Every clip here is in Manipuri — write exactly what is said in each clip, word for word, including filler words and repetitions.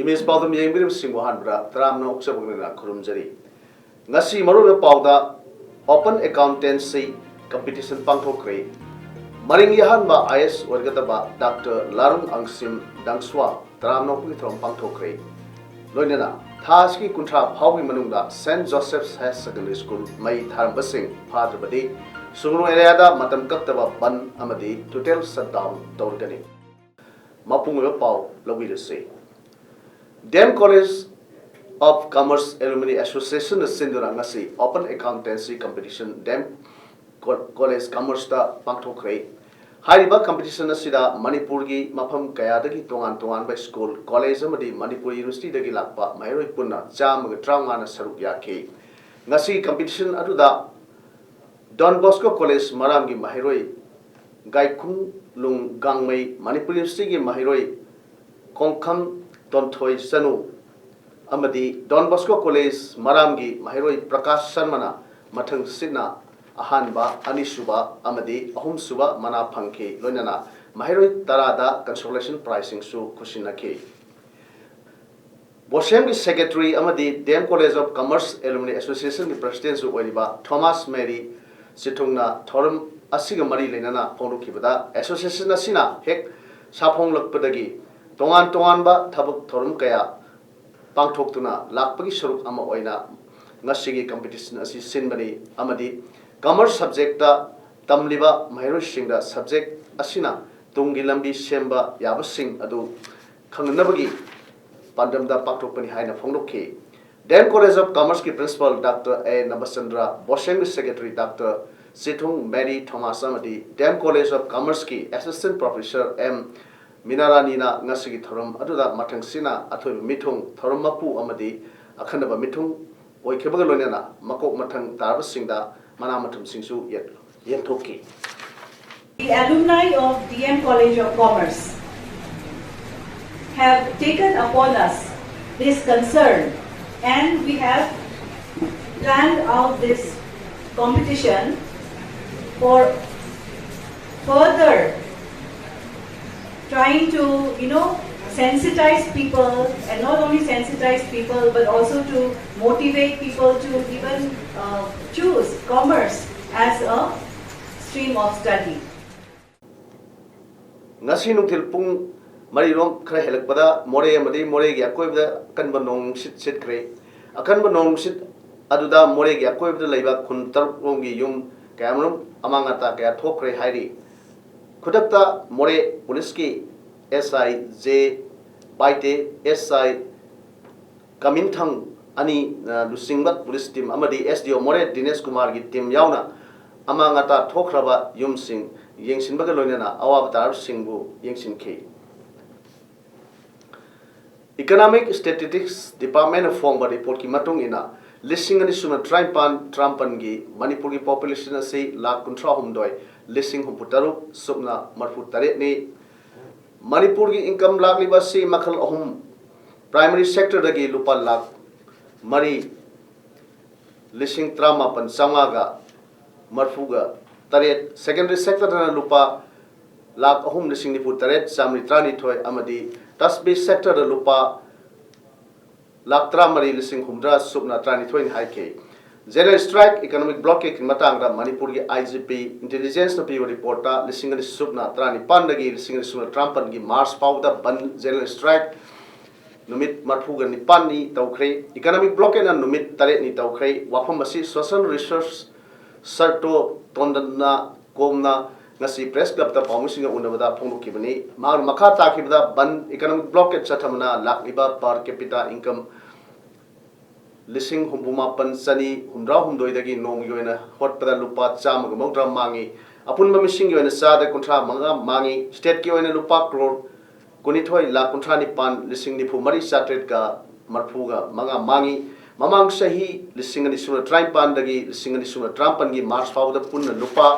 ꯏꯃꯦꯖ ꯄꯥꯎꯗꯝ ꯌꯦꯡꯕꯤꯔꯤꯕꯁꯤꯡꯕꯨ ꯑꯍꯥꯟꯕꯗ ꯇꯔꯥꯝꯅ ꯑꯣꯛꯆꯕꯒꯅ ꯈꯨꯔꯨꯝꯖꯔꯤ꯫ ꯉꯁꯤ ꯃꯔꯨꯑꯣꯏꯕ ꯄꯥꯎꯗ Open Accountancy Competition ꯄꯥꯡꯊꯣꯛꯈ꯭ꯔꯦ꯫ ꯃꯔꯤꯡꯒꯤ ꯑꯍꯥꯟꯕ ꯑꯥꯏ ꯑꯦꯁ ꯑꯣꯏꯒꯗꯕ ꯗꯥꯛꯇꯔ ꯂꯥꯔꯨꯡ ꯑꯪꯁꯤꯝ ꯗꯪꯁ꯭ꯋꯥ ꯇꯔꯥꯝꯅ ꯑꯣꯛꯄꯒꯤ ꯊꯧꯔꯝ ꯄꯥꯡꯊꯣꯛꯈ꯭ꯔꯦ꯫ ꯂꯣꯏꯅꯅ ꯊꯥ ꯑꯁꯤꯒꯤ ꯀꯨꯟꯊ꯭ꯔꯥ ꯐꯥꯎꯒꯤ ꯃꯅꯨꯡꯗ Saint Joseph's Higher Secondary School ꯃꯩ ꯊꯥꯔꯝꯕꯁꯤꯡ ꯐꯥꯗ꯭ꯔꯕꯗꯤ ꯁꯨꯒꯅꯨ ꯑꯦꯔꯤꯌꯥꯗ ꯃꯇꯝ ꯀꯛꯇꯕ ꯕꯟ ꯑꯃꯗꯤ total shutdown ꯇꯧꯔꯒꯅꯤ꯫ ꯃꯄꯨꯡ ꯑꯣꯏꯕ ꯄꯥꯎ ꯂꯧꯕꯤꯔꯁꯤ꯫ D M College of Commerce Alumni Associationꯅ ꯁꯤꯟꯗꯨꯅ ꯉꯁꯤ Open Accountancy Competition D M ꯀꯣ-, College Commerceꯇ ꯄꯥꯡꯊꯣꯛꯈ꯭ꯔꯦ꯫ ꯍꯥꯏꯔꯤꯕ competition ꯑꯁꯤꯗ ꯃꯅꯤꯄꯨꯔꯒꯤ ꯃꯐꯝ ꯀꯌꯥꯗꯒꯤ ꯇꯣꯉꯥꯟ ꯇꯣꯉꯥꯟꯕ school, college ꯑꯃꯗꯤ ꯃꯅꯤꯄꯨꯔ Universityꯗꯒꯤ ꯂꯥꯛꯄ ꯃꯍꯩꯔꯣꯏ ꯄꯨꯟꯅ ꯆꯥꯝꯃꯒ ꯇꯔꯥꯃꯉꯥꯅ ꯁꯔꯨꯛ ꯌꯥꯈꯤ꯫ ꯉꯁꯤꯒꯤ competition ꯑꯗꯨꯗ Don Bosco College ꯃꯔꯥꯝꯒꯤ ꯃꯍꯩꯔꯣꯏ ꯒꯥꯏꯈꯨꯝꯂꯨꯡ ꯒꯥꯡꯃꯩ, ꯃꯅꯤꯄꯨꯔ Universityꯒꯤ ꯃꯍꯩꯔꯣꯏ ꯀꯣꯡꯈꯝ ꯇꯣꯟꯊꯣꯏ ꯆꯅꯨ ꯑꯃꯗꯤ Don Bosco College ꯃꯔꯥꯝꯒꯤ ꯃꯍꯩꯔꯣꯏ ꯄ꯭ꯔꯀꯥꯁ ꯁꯔꯃꯅ ꯃꯊꯪ ꯁꯤꯠꯅ ꯑꯍꯥꯟꯕ, ꯑꯅꯤꯁꯨꯕ ꯑꯃꯗꯤ ꯑꯍꯨꯝꯁꯨꯕ ꯃꯅꯥ ꯐꯪꯈꯤ꯫ ꯂꯣꯏꯅꯅ ꯃꯍꯩꯔꯣꯏ ꯇꯔꯥꯗ consolation prizeꯁꯤꯡꯁꯨ ꯈꯨꯠꯁꯤꯟꯅꯈꯤ꯫ ꯕꯣꯁꯦꯝꯒꯤ secretary ꯑꯃꯗꯤ D M College of Commerce Alumni Associationꯒꯤ presidentꯁꯨ ꯑꯣꯏꯔꯤꯕ ꯊꯣꯃꯥꯁ ꯃꯦꯔꯤ ꯆꯤꯊꯨꯡꯅ ꯊꯧꯔꯝ ꯑꯁꯤꯒ ꯃꯔꯤ ꯂꯩꯅꯅ ꯐꯣꯡꯗꯣꯛꯈꯤꯕꯗ, association ꯑꯁꯤꯅ ꯍꯦꯛ ꯁꯥꯐꯣꯡꯂꯛꯄꯗꯒꯤ ꯇꯣꯉꯥꯟ ꯇꯣꯉꯥꯟꯕ ꯊꯕꯛ ꯊꯧꯔꯝ ꯀꯌꯥ ꯄꯥꯡꯊꯣꯛꯇꯨꯅ ꯂꯥꯛꯄꯒꯤ ꯁꯔꯨꯛ ꯑꯃ ꯑꯣꯏꯅ ꯉꯁꯤꯒꯤ competition ꯑꯁꯤ ꯁꯤꯟꯕꯅꯤ ꯑꯃꯗꯤ commerce subjectꯇ ꯇꯝꯂꯤꯕ ꯃꯍꯩꯔꯣꯏꯁꯤꯡꯗ subject ꯑꯁꯤꯅ ꯇꯨꯡꯒꯤ ꯂꯝꯕꯤ ꯁꯦꯝꯕ ꯌꯥꯕꯁꯤꯡ ꯑꯗꯨ ꯈꯪꯅꯅꯕꯒꯤ ꯄꯥꯟꯗꯝꯗ ꯄꯥꯡꯊꯣꯛꯄꯅꯤ ꯍꯥꯏꯅ ꯐꯣꯡꯗꯣꯛꯈꯤ꯫ ꯗꯤ ꯑꯦꯝ College of Commerceꯀꯤ principal ꯗꯥꯛꯇꯔ ꯑꯦ ꯅꯕꯆꯟꯗ꯭ꯔ, ꯕꯣꯁꯦꯝꯒꯤ secretary doctor Chithung Mary Thomas ꯑꯃꯗꯤ ꯗꯤ ꯑꯦꯝ College of Commerceꯀꯤ assistant professor ꯑꯦꯝ ꯃꯤꯅꯥꯔꯥꯅꯤꯅ ꯉꯁꯤꯒꯤ ꯊꯧꯔꯝ ꯑꯗꯨꯗ ꯃꯊꯪꯁꯤꯅ ꯑꯊꯣꯏꯕ ꯃꯤꯊꯨꯡ, ꯊꯧꯔꯝ ꯃꯄꯨ ꯑꯃꯗꯤ ꯑꯈꯟꯅꯕ ꯃꯤꯊꯨꯡ ꯑꯣꯏꯈꯤꯕꯒ ꯂꯣꯏꯅꯅ ꯃꯀꯣꯛ ꯃꯊꯪ ꯇꯥꯔꯕꯁꯤꯡꯗ ꯃꯅꯥ ꯃꯊꯨꯝꯁꯤꯡꯁꯨ ꯌꯦꯟ- ꯌꯦꯟꯊꯣꯛꯈꯤ꯫ The alumni of D M College of Commerce have taken upon us this concern, and we have planned out this competition for further trying to, you know, sensitize people, and not only sensitize people but also to motivate people to even uh, choose commerce as a stream of study. ꯉꯁꯤ ꯅꯨꯡꯊꯤꯜ ꯄꯨꯡ ꯃꯔꯤꯔꯣꯝ ꯈꯔ ꯍꯦꯜꯂꯛꯄꯗ ꯃꯣꯔꯦ ꯑꯃꯗꯤ ꯃꯣꯔꯦꯒꯤ ꯑꯀꯣꯏꯕꯗ ꯑꯀꯟꯕ ꯅꯣꯡ ꯅꯨꯡꯁꯤꯠ ꯁꯤꯠꯈ꯭ꯔꯦ꯫ ꯑꯀꯟꯕ ꯅꯣꯡ ꯅꯨꯡꯁꯤꯠ ꯑꯗꯨꯗ ꯃꯣꯔꯦꯒꯤ ꯑꯀꯣꯏꯕꯗ ꯂꯩꯕ ꯈꯨꯟ ꯇꯔꯨꯛ ꯔꯣꯝꯒꯤ ꯌꯨꯝ ꯀꯌꯥꯃꯔꯨꯝ ꯑꯃꯥꯡ ꯑꯇꯥ ꯀꯌꯥ ꯊꯣꯛꯈ꯭ꯔꯦ ꯍꯥꯏꯔꯤ꯫ ꯈꯨꯗꯛꯇ ꯃꯣꯔꯦ ꯄꯨꯂꯤꯁꯀꯤ S I J Baite, S I ꯀꯃꯤꯟꯊꯪ ꯑꯅꯤ, ꯑ, ꯂꯨꯆꯤꯡꯕ ꯄꯨꯂꯤꯁ ꯇꯤꯝ ꯑꯃꯗꯤ S D O ꯃꯣꯔꯦ ꯗꯤꯅꯦꯁ ꯀꯨꯃꯥꯔꯒꯤ ꯇꯤꯝ ꯌꯥꯎꯅ ꯑꯃꯥꯡ ꯑꯇꯥ ꯊꯣꯛꯈ꯭ꯔꯕ ꯌꯨꯝꯁꯤꯡ ꯌꯦꯡꯁꯤꯟꯕꯒ ꯂꯣꯏꯅꯅ ꯑꯋꯥꯕ ꯇꯥꯔꯕꯁꯤꯡꯕꯨ ꯌꯦꯡꯁꯤꯟꯈꯤ꯫ Economic Statistics Department ꯅ ꯐꯣꯡꯕ ꯔꯤꯄꯣꯔꯠꯀꯤ ꯃꯇꯨꯡ ꯏꯟꯅ, ꯂꯤꯁꯤꯡ ꯑꯅꯤ ꯁꯨꯞꯅ ꯇꯔꯥꯅꯤꯄꯥꯟ ꯇꯔꯥꯃꯥꯄꯟꯒꯤ ꯃꯅꯤꯄꯨꯔꯒꯤ ꯄꯣꯄꯨꯂꯦꯁꯟ ꯑꯁꯤ ꯂꯥꯈ ꯀꯨꯟꯊ꯭ꯔꯥ ꯍꯨꯝꯗꯣꯏ ꯂꯤꯁꯤꯡ ꯍꯨꯝꯐꯨ ꯇꯔꯨꯛ ꯁꯨꯞꯅ ꯃꯔꯤꯐꯨ ꯇꯔꯦꯠꯅꯤ꯫ ꯃꯅꯤꯄꯨꯔꯒꯤ ꯏꯟꯀꯝ ꯂꯥꯛꯂꯤꯕ ꯑꯁꯤ ꯃꯈꯜ ꯑꯍꯨꯝ, ꯄ꯭ꯔꯥꯏꯃꯔꯤ ꯁꯦꯛꯇꯔꯗꯒꯤ ꯂꯨꯄꯥ ꯂꯥꯈ ꯃꯔꯤ ꯂꯤꯁꯤꯡ ꯇꯔꯥꯃꯥꯄꯟ ꯆꯥꯝꯃꯉꯥꯒ ꯃꯔꯤꯐꯨꯒ ꯇꯔꯦꯠ, ꯁꯦꯀꯦꯟꯗꯔꯤ ꯁꯦꯛꯇꯔꯗꯅ ꯂꯨꯄꯥ ꯂꯥꯈ ꯑꯍꯨꯝ ꯂꯤꯁꯤꯡ ꯅꯤꯐꯨ ꯇꯔꯦꯠ ꯆꯥꯃꯔꯤ ꯇꯔꯥꯅꯤꯊꯣꯏ ꯑꯃꯗꯤ ꯇꯁꯕꯤ ꯁꯦꯛꯇꯔꯗ ꯂꯨꯄꯥ ꯂꯥꯈ ꯇꯔꯥꯃꯔꯤ ꯂꯤꯁꯤꯡ ꯍꯨꯝꯗ꯭ꯔꯥ ꯁꯨꯞꯅ ꯇꯔꯥꯅꯤꯊꯣꯏꯅꯤ ꯍꯥꯏꯈꯤ꯫ ꯖꯦꯅꯔꯦꯜ ꯁ꯭ꯇ꯭ꯔꯥꯏꯛ, ꯏꯀꯣꯅꯣꯃꯤꯛ ꯕ꯭ꯂꯣꯀꯦꯗꯀꯤ ꯃꯇꯥꯡꯗ ꯃꯅꯤꯄꯨꯔꯒꯤ I G P ꯏꯟꯇꯦꯂꯤꯖꯦꯟꯁꯅ ꯄꯤꯕ ꯔꯤꯄꯣꯔꯠꯇ ꯂꯤꯁꯤꯡ ꯑꯅꯤ ꯁꯨꯞꯅ ꯇꯔꯥꯅꯤꯄꯥꯟꯗꯒꯤ ꯂꯤꯁꯤꯡ ꯑꯅꯤ ꯁꯨꯞꯅ ꯇꯔꯥꯃꯥꯄꯟꯒꯤ ꯃꯥꯔꯆ ꯐꯥꯎꯕꯗ ꯕꯟ, ꯖꯦꯅꯔꯦꯜ ꯁ꯭ꯇ꯭ꯔꯥꯏꯛ ꯅꯨꯃꯤꯠ ꯃꯔꯤꯐꯨꯒ ꯅꯤꯄꯥꯟꯅꯤ ꯇꯧꯈ꯭ꯔꯦ꯫ ꯏꯀꯣꯅꯣꯃꯤꯛ ꯕ꯭ꯂꯣꯀꯦꯗꯅ ꯅꯨꯃꯤꯠ ꯇꯔꯦꯠꯅꯤ ꯇꯧꯈ꯭ꯔꯦ꯫ ꯋꯥꯐꯝ ꯑꯁꯤ ꯁꯣꯁꯤꯌꯦꯜ ꯔꯤꯁꯣꯔꯁ ꯁꯔꯇꯣ ꯇꯣꯟꯗꯟꯅ ꯀꯣꯝꯅ ꯉꯁꯤ ꯄ꯭ꯔꯦꯁ ꯀ꯭ꯂꯕꯇ ꯄꯥꯎꯃꯤꯁꯤꯡꯒ ꯎꯅꯕꯗ ꯐꯣꯡꯗꯣꯛꯈꯤꯕꯅꯤ꯫ ꯃꯍꯥꯛꯅ ꯃꯈꯥ ꯇꯥꯈꯤꯕꯗ, ꯕꯟ, ꯏꯀꯣꯅꯣꯃꯤꯛ ꯕ꯭ꯂꯣꯀꯦꯗ ꯆꯠꯊꯕꯅ ꯂꯥꯛꯂꯤꯕ per capita income ꯂꯤꯁꯤꯡ ꯍꯨꯝꯐꯨ ꯃꯥꯄꯟ ꯆꯅꯤ ꯍꯨꯝꯗ꯭ꯔꯥ ꯍꯨꯝꯗꯣꯏꯗꯒꯤ ꯅꯣꯡꯃꯒꯤ ꯑꯣꯏꯅ ꯍꯣꯠꯄꯗ ꯂꯨꯄꯥ ꯆꯥꯝꯃꯒ ꯃꯧꯗ꯭ꯔꯥ ꯃꯥꯡꯉꯤ꯫ ꯑꯄꯨꯟꯕ ꯃꯤꯁꯤꯡꯒꯤ ꯑꯣꯏꯅ ꯆꯥꯗ ꯀꯨꯟꯊ꯭ꯔꯥ ꯃꯉꯥ ꯃꯥꯡꯉꯤ꯫ ꯁ꯭ꯇꯦꯠꯀꯤ ꯑꯣꯏꯅ ꯂꯨꯄꯥ ꯀ꯭ꯔꯣꯔ ꯀꯨꯟꯅꯤꯊꯣꯏ ꯂꯥꯈ ꯀꯨꯟꯊ꯭ꯔꯥ ꯅꯤꯄꯥꯟ ꯂꯤꯁꯤꯡ ꯅꯤꯐꯨ ꯃꯔꯤ ꯆꯥꯇ꯭ꯔꯦꯠꯀ ꯃꯔꯤꯐꯨꯒ ꯃꯉꯥ ꯃꯥꯡꯉꯤ꯫ ꯃꯃꯥꯡ ꯆꯍꯤ ꯂꯤꯁꯤꯡ ꯑꯅꯤ ꯁꯨꯞꯅ ꯇꯔꯥꯅꯤꯄꯥꯟꯗꯒꯤ ꯂꯤꯁꯤꯡ ꯑꯅꯤ ꯁꯨꯞꯅ ꯇꯔꯥꯃꯥꯄꯟꯒꯤ ꯃꯥꯔꯆ ꯐꯥꯎꯕꯗ ꯄꯨꯟꯅ ꯂꯨꯄꯥ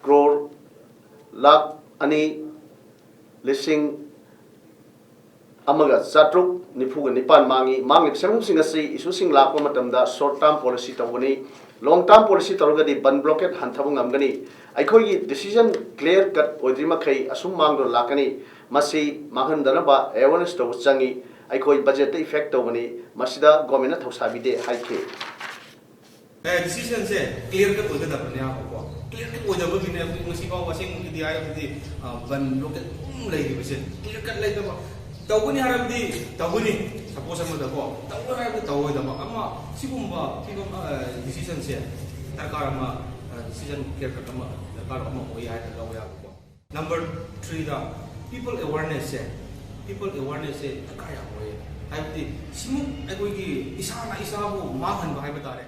ꯀ꯭ꯔꯣꯔ ꯂꯥꯈ ꯑꯅꯤ ꯂꯤꯁꯤꯡ ꯑꯃꯒ ꯆꯥꯇ꯭ꯔꯨꯛ ꯅꯤꯐꯨꯒ ꯅꯤꯄꯥꯟ ꯃꯥꯡꯉꯤ꯫ ꯃꯥꯡꯂꯤꯕ ꯁꯦꯟꯐꯝꯁꯤꯡ ꯑꯁꯤ ꯏꯁꯨꯁꯤꯡ ꯂꯥꯛꯄ ꯃꯇꯝꯗ ꯁꯣꯔꯠ ꯇꯥꯔꯝ ꯄꯣꯂꯤꯁꯤ ꯇꯧꯒꯅꯤ꯫ ꯂꯣꯡ ꯇꯥꯔꯝ ꯄꯣꯂꯤꯁꯤ ꯇꯧꯔꯒꯗꯤ ꯕꯟ ꯕ꯭ꯂꯣꯀꯦꯠ ꯍꯟꯊꯕ ꯉꯝꯒꯅꯤ꯫ ꯑꯩꯈꯣꯏꯒꯤ ꯗꯤꯁꯤꯖꯟ ꯀ꯭ꯂꯤꯌꯥꯔ ꯀꯠ ꯑꯣꯏꯗ꯭ꯔꯤ ꯃꯈꯩ ꯑꯁꯨꯝ ꯃꯥꯡꯗꯨꯅ ꯂꯥꯛꯀꯅꯤ꯫ ꯃꯁꯤ ꯃꯥꯡꯍꯟꯗꯅꯕ ꯑꯦꯋꯥꯔꯅꯦꯁ ꯇꯧꯕ ꯆꯪꯉꯤ꯫ ꯑꯩꯈꯣꯏ ꯕꯖꯦꯠꯇ ꯏꯐꯦꯛ ꯇꯧꯕꯅꯤ꯫ ꯃꯁꯤꯗ ꯒꯣꯔꯃꯦꯟꯅ ꯊꯧꯁꯥꯕꯤꯗꯦ ꯍꯥꯏꯈꯤ꯫ ꯗꯤꯁꯤꯖꯟꯁꯦ ꯀ꯭ꯂꯤꯌꯥꯔ ꯀꯠ ꯑꯣꯏꯒꯗꯕꯅꯦꯕꯀꯣ꯫ ꯀ꯭ꯂꯤꯌꯥꯔ ꯀꯠ ꯑꯣꯏꯗꯕꯒꯤꯅꯦ ꯑꯩꯈꯣꯏ ꯉꯁꯤ ꯐꯥꯎꯕ ꯑꯁꯦꯡꯕꯒꯤꯗꯤ ꯍꯥꯏꯕꯗꯤ ꯕꯟ ꯕ꯭ꯂꯣꯀꯦꯠ ꯑꯗꯨꯝ ꯂꯩꯔꯤꯕꯁꯦ꯫ ꯀ꯭ꯂꯤꯌꯥꯔ ꯀꯠ ꯂꯩꯇꯕ꯫ ꯇꯧꯒꯅꯤ ꯍꯥꯏꯔꯕꯗꯤ ꯇꯧꯒꯅꯤ, ꯁꯄꯣꯁ ꯑꯃꯗꯀꯣ꯫ ꯇꯧꯔꯣꯏ ꯍꯥꯏꯔꯕꯗꯤ ꯇꯧꯔꯣꯏꯗꯕ ꯑꯃ, ꯁꯤꯒꯨꯝꯕ ꯐꯤꯕꯝ, ꯗꯤꯁꯤꯖꯟꯁꯦ ꯗꯔꯀꯥꯔ ꯑꯃ, ꯗꯤꯁꯤꯖꯟ ꯀ꯭ꯂꯤꯌꯥꯔ ꯀꯠ ꯑꯃ ꯗꯔꯀꯥꯔ ꯑꯃ ꯑꯣꯏ ꯍꯥꯏꯅ ꯂꯧꯋꯦꯕꯀꯣ꯫ ꯅꯝꯕꯔ ꯊ꯭ꯔꯤꯗ, ꯄꯤꯄꯜ ꯑꯦꯋꯥꯔꯅꯦꯁꯁꯦ꯫ ꯄꯤꯄꯜ ꯑꯦꯋꯥꯔꯅꯦꯁꯁꯦ ꯗꯔꯀꯥꯔ ꯌꯥꯝ ꯑꯣꯏꯌꯦ꯫ ꯍꯥꯏꯕꯗꯤ ꯁꯤꯃꯨꯛ ꯑꯩꯈꯣꯏꯒꯤ ꯏꯁꯥꯅ ꯏꯁꯥꯕꯨ ꯃꯥꯡꯍꯟꯕ ꯍꯥꯏꯕ ꯇꯥꯔꯦ꯫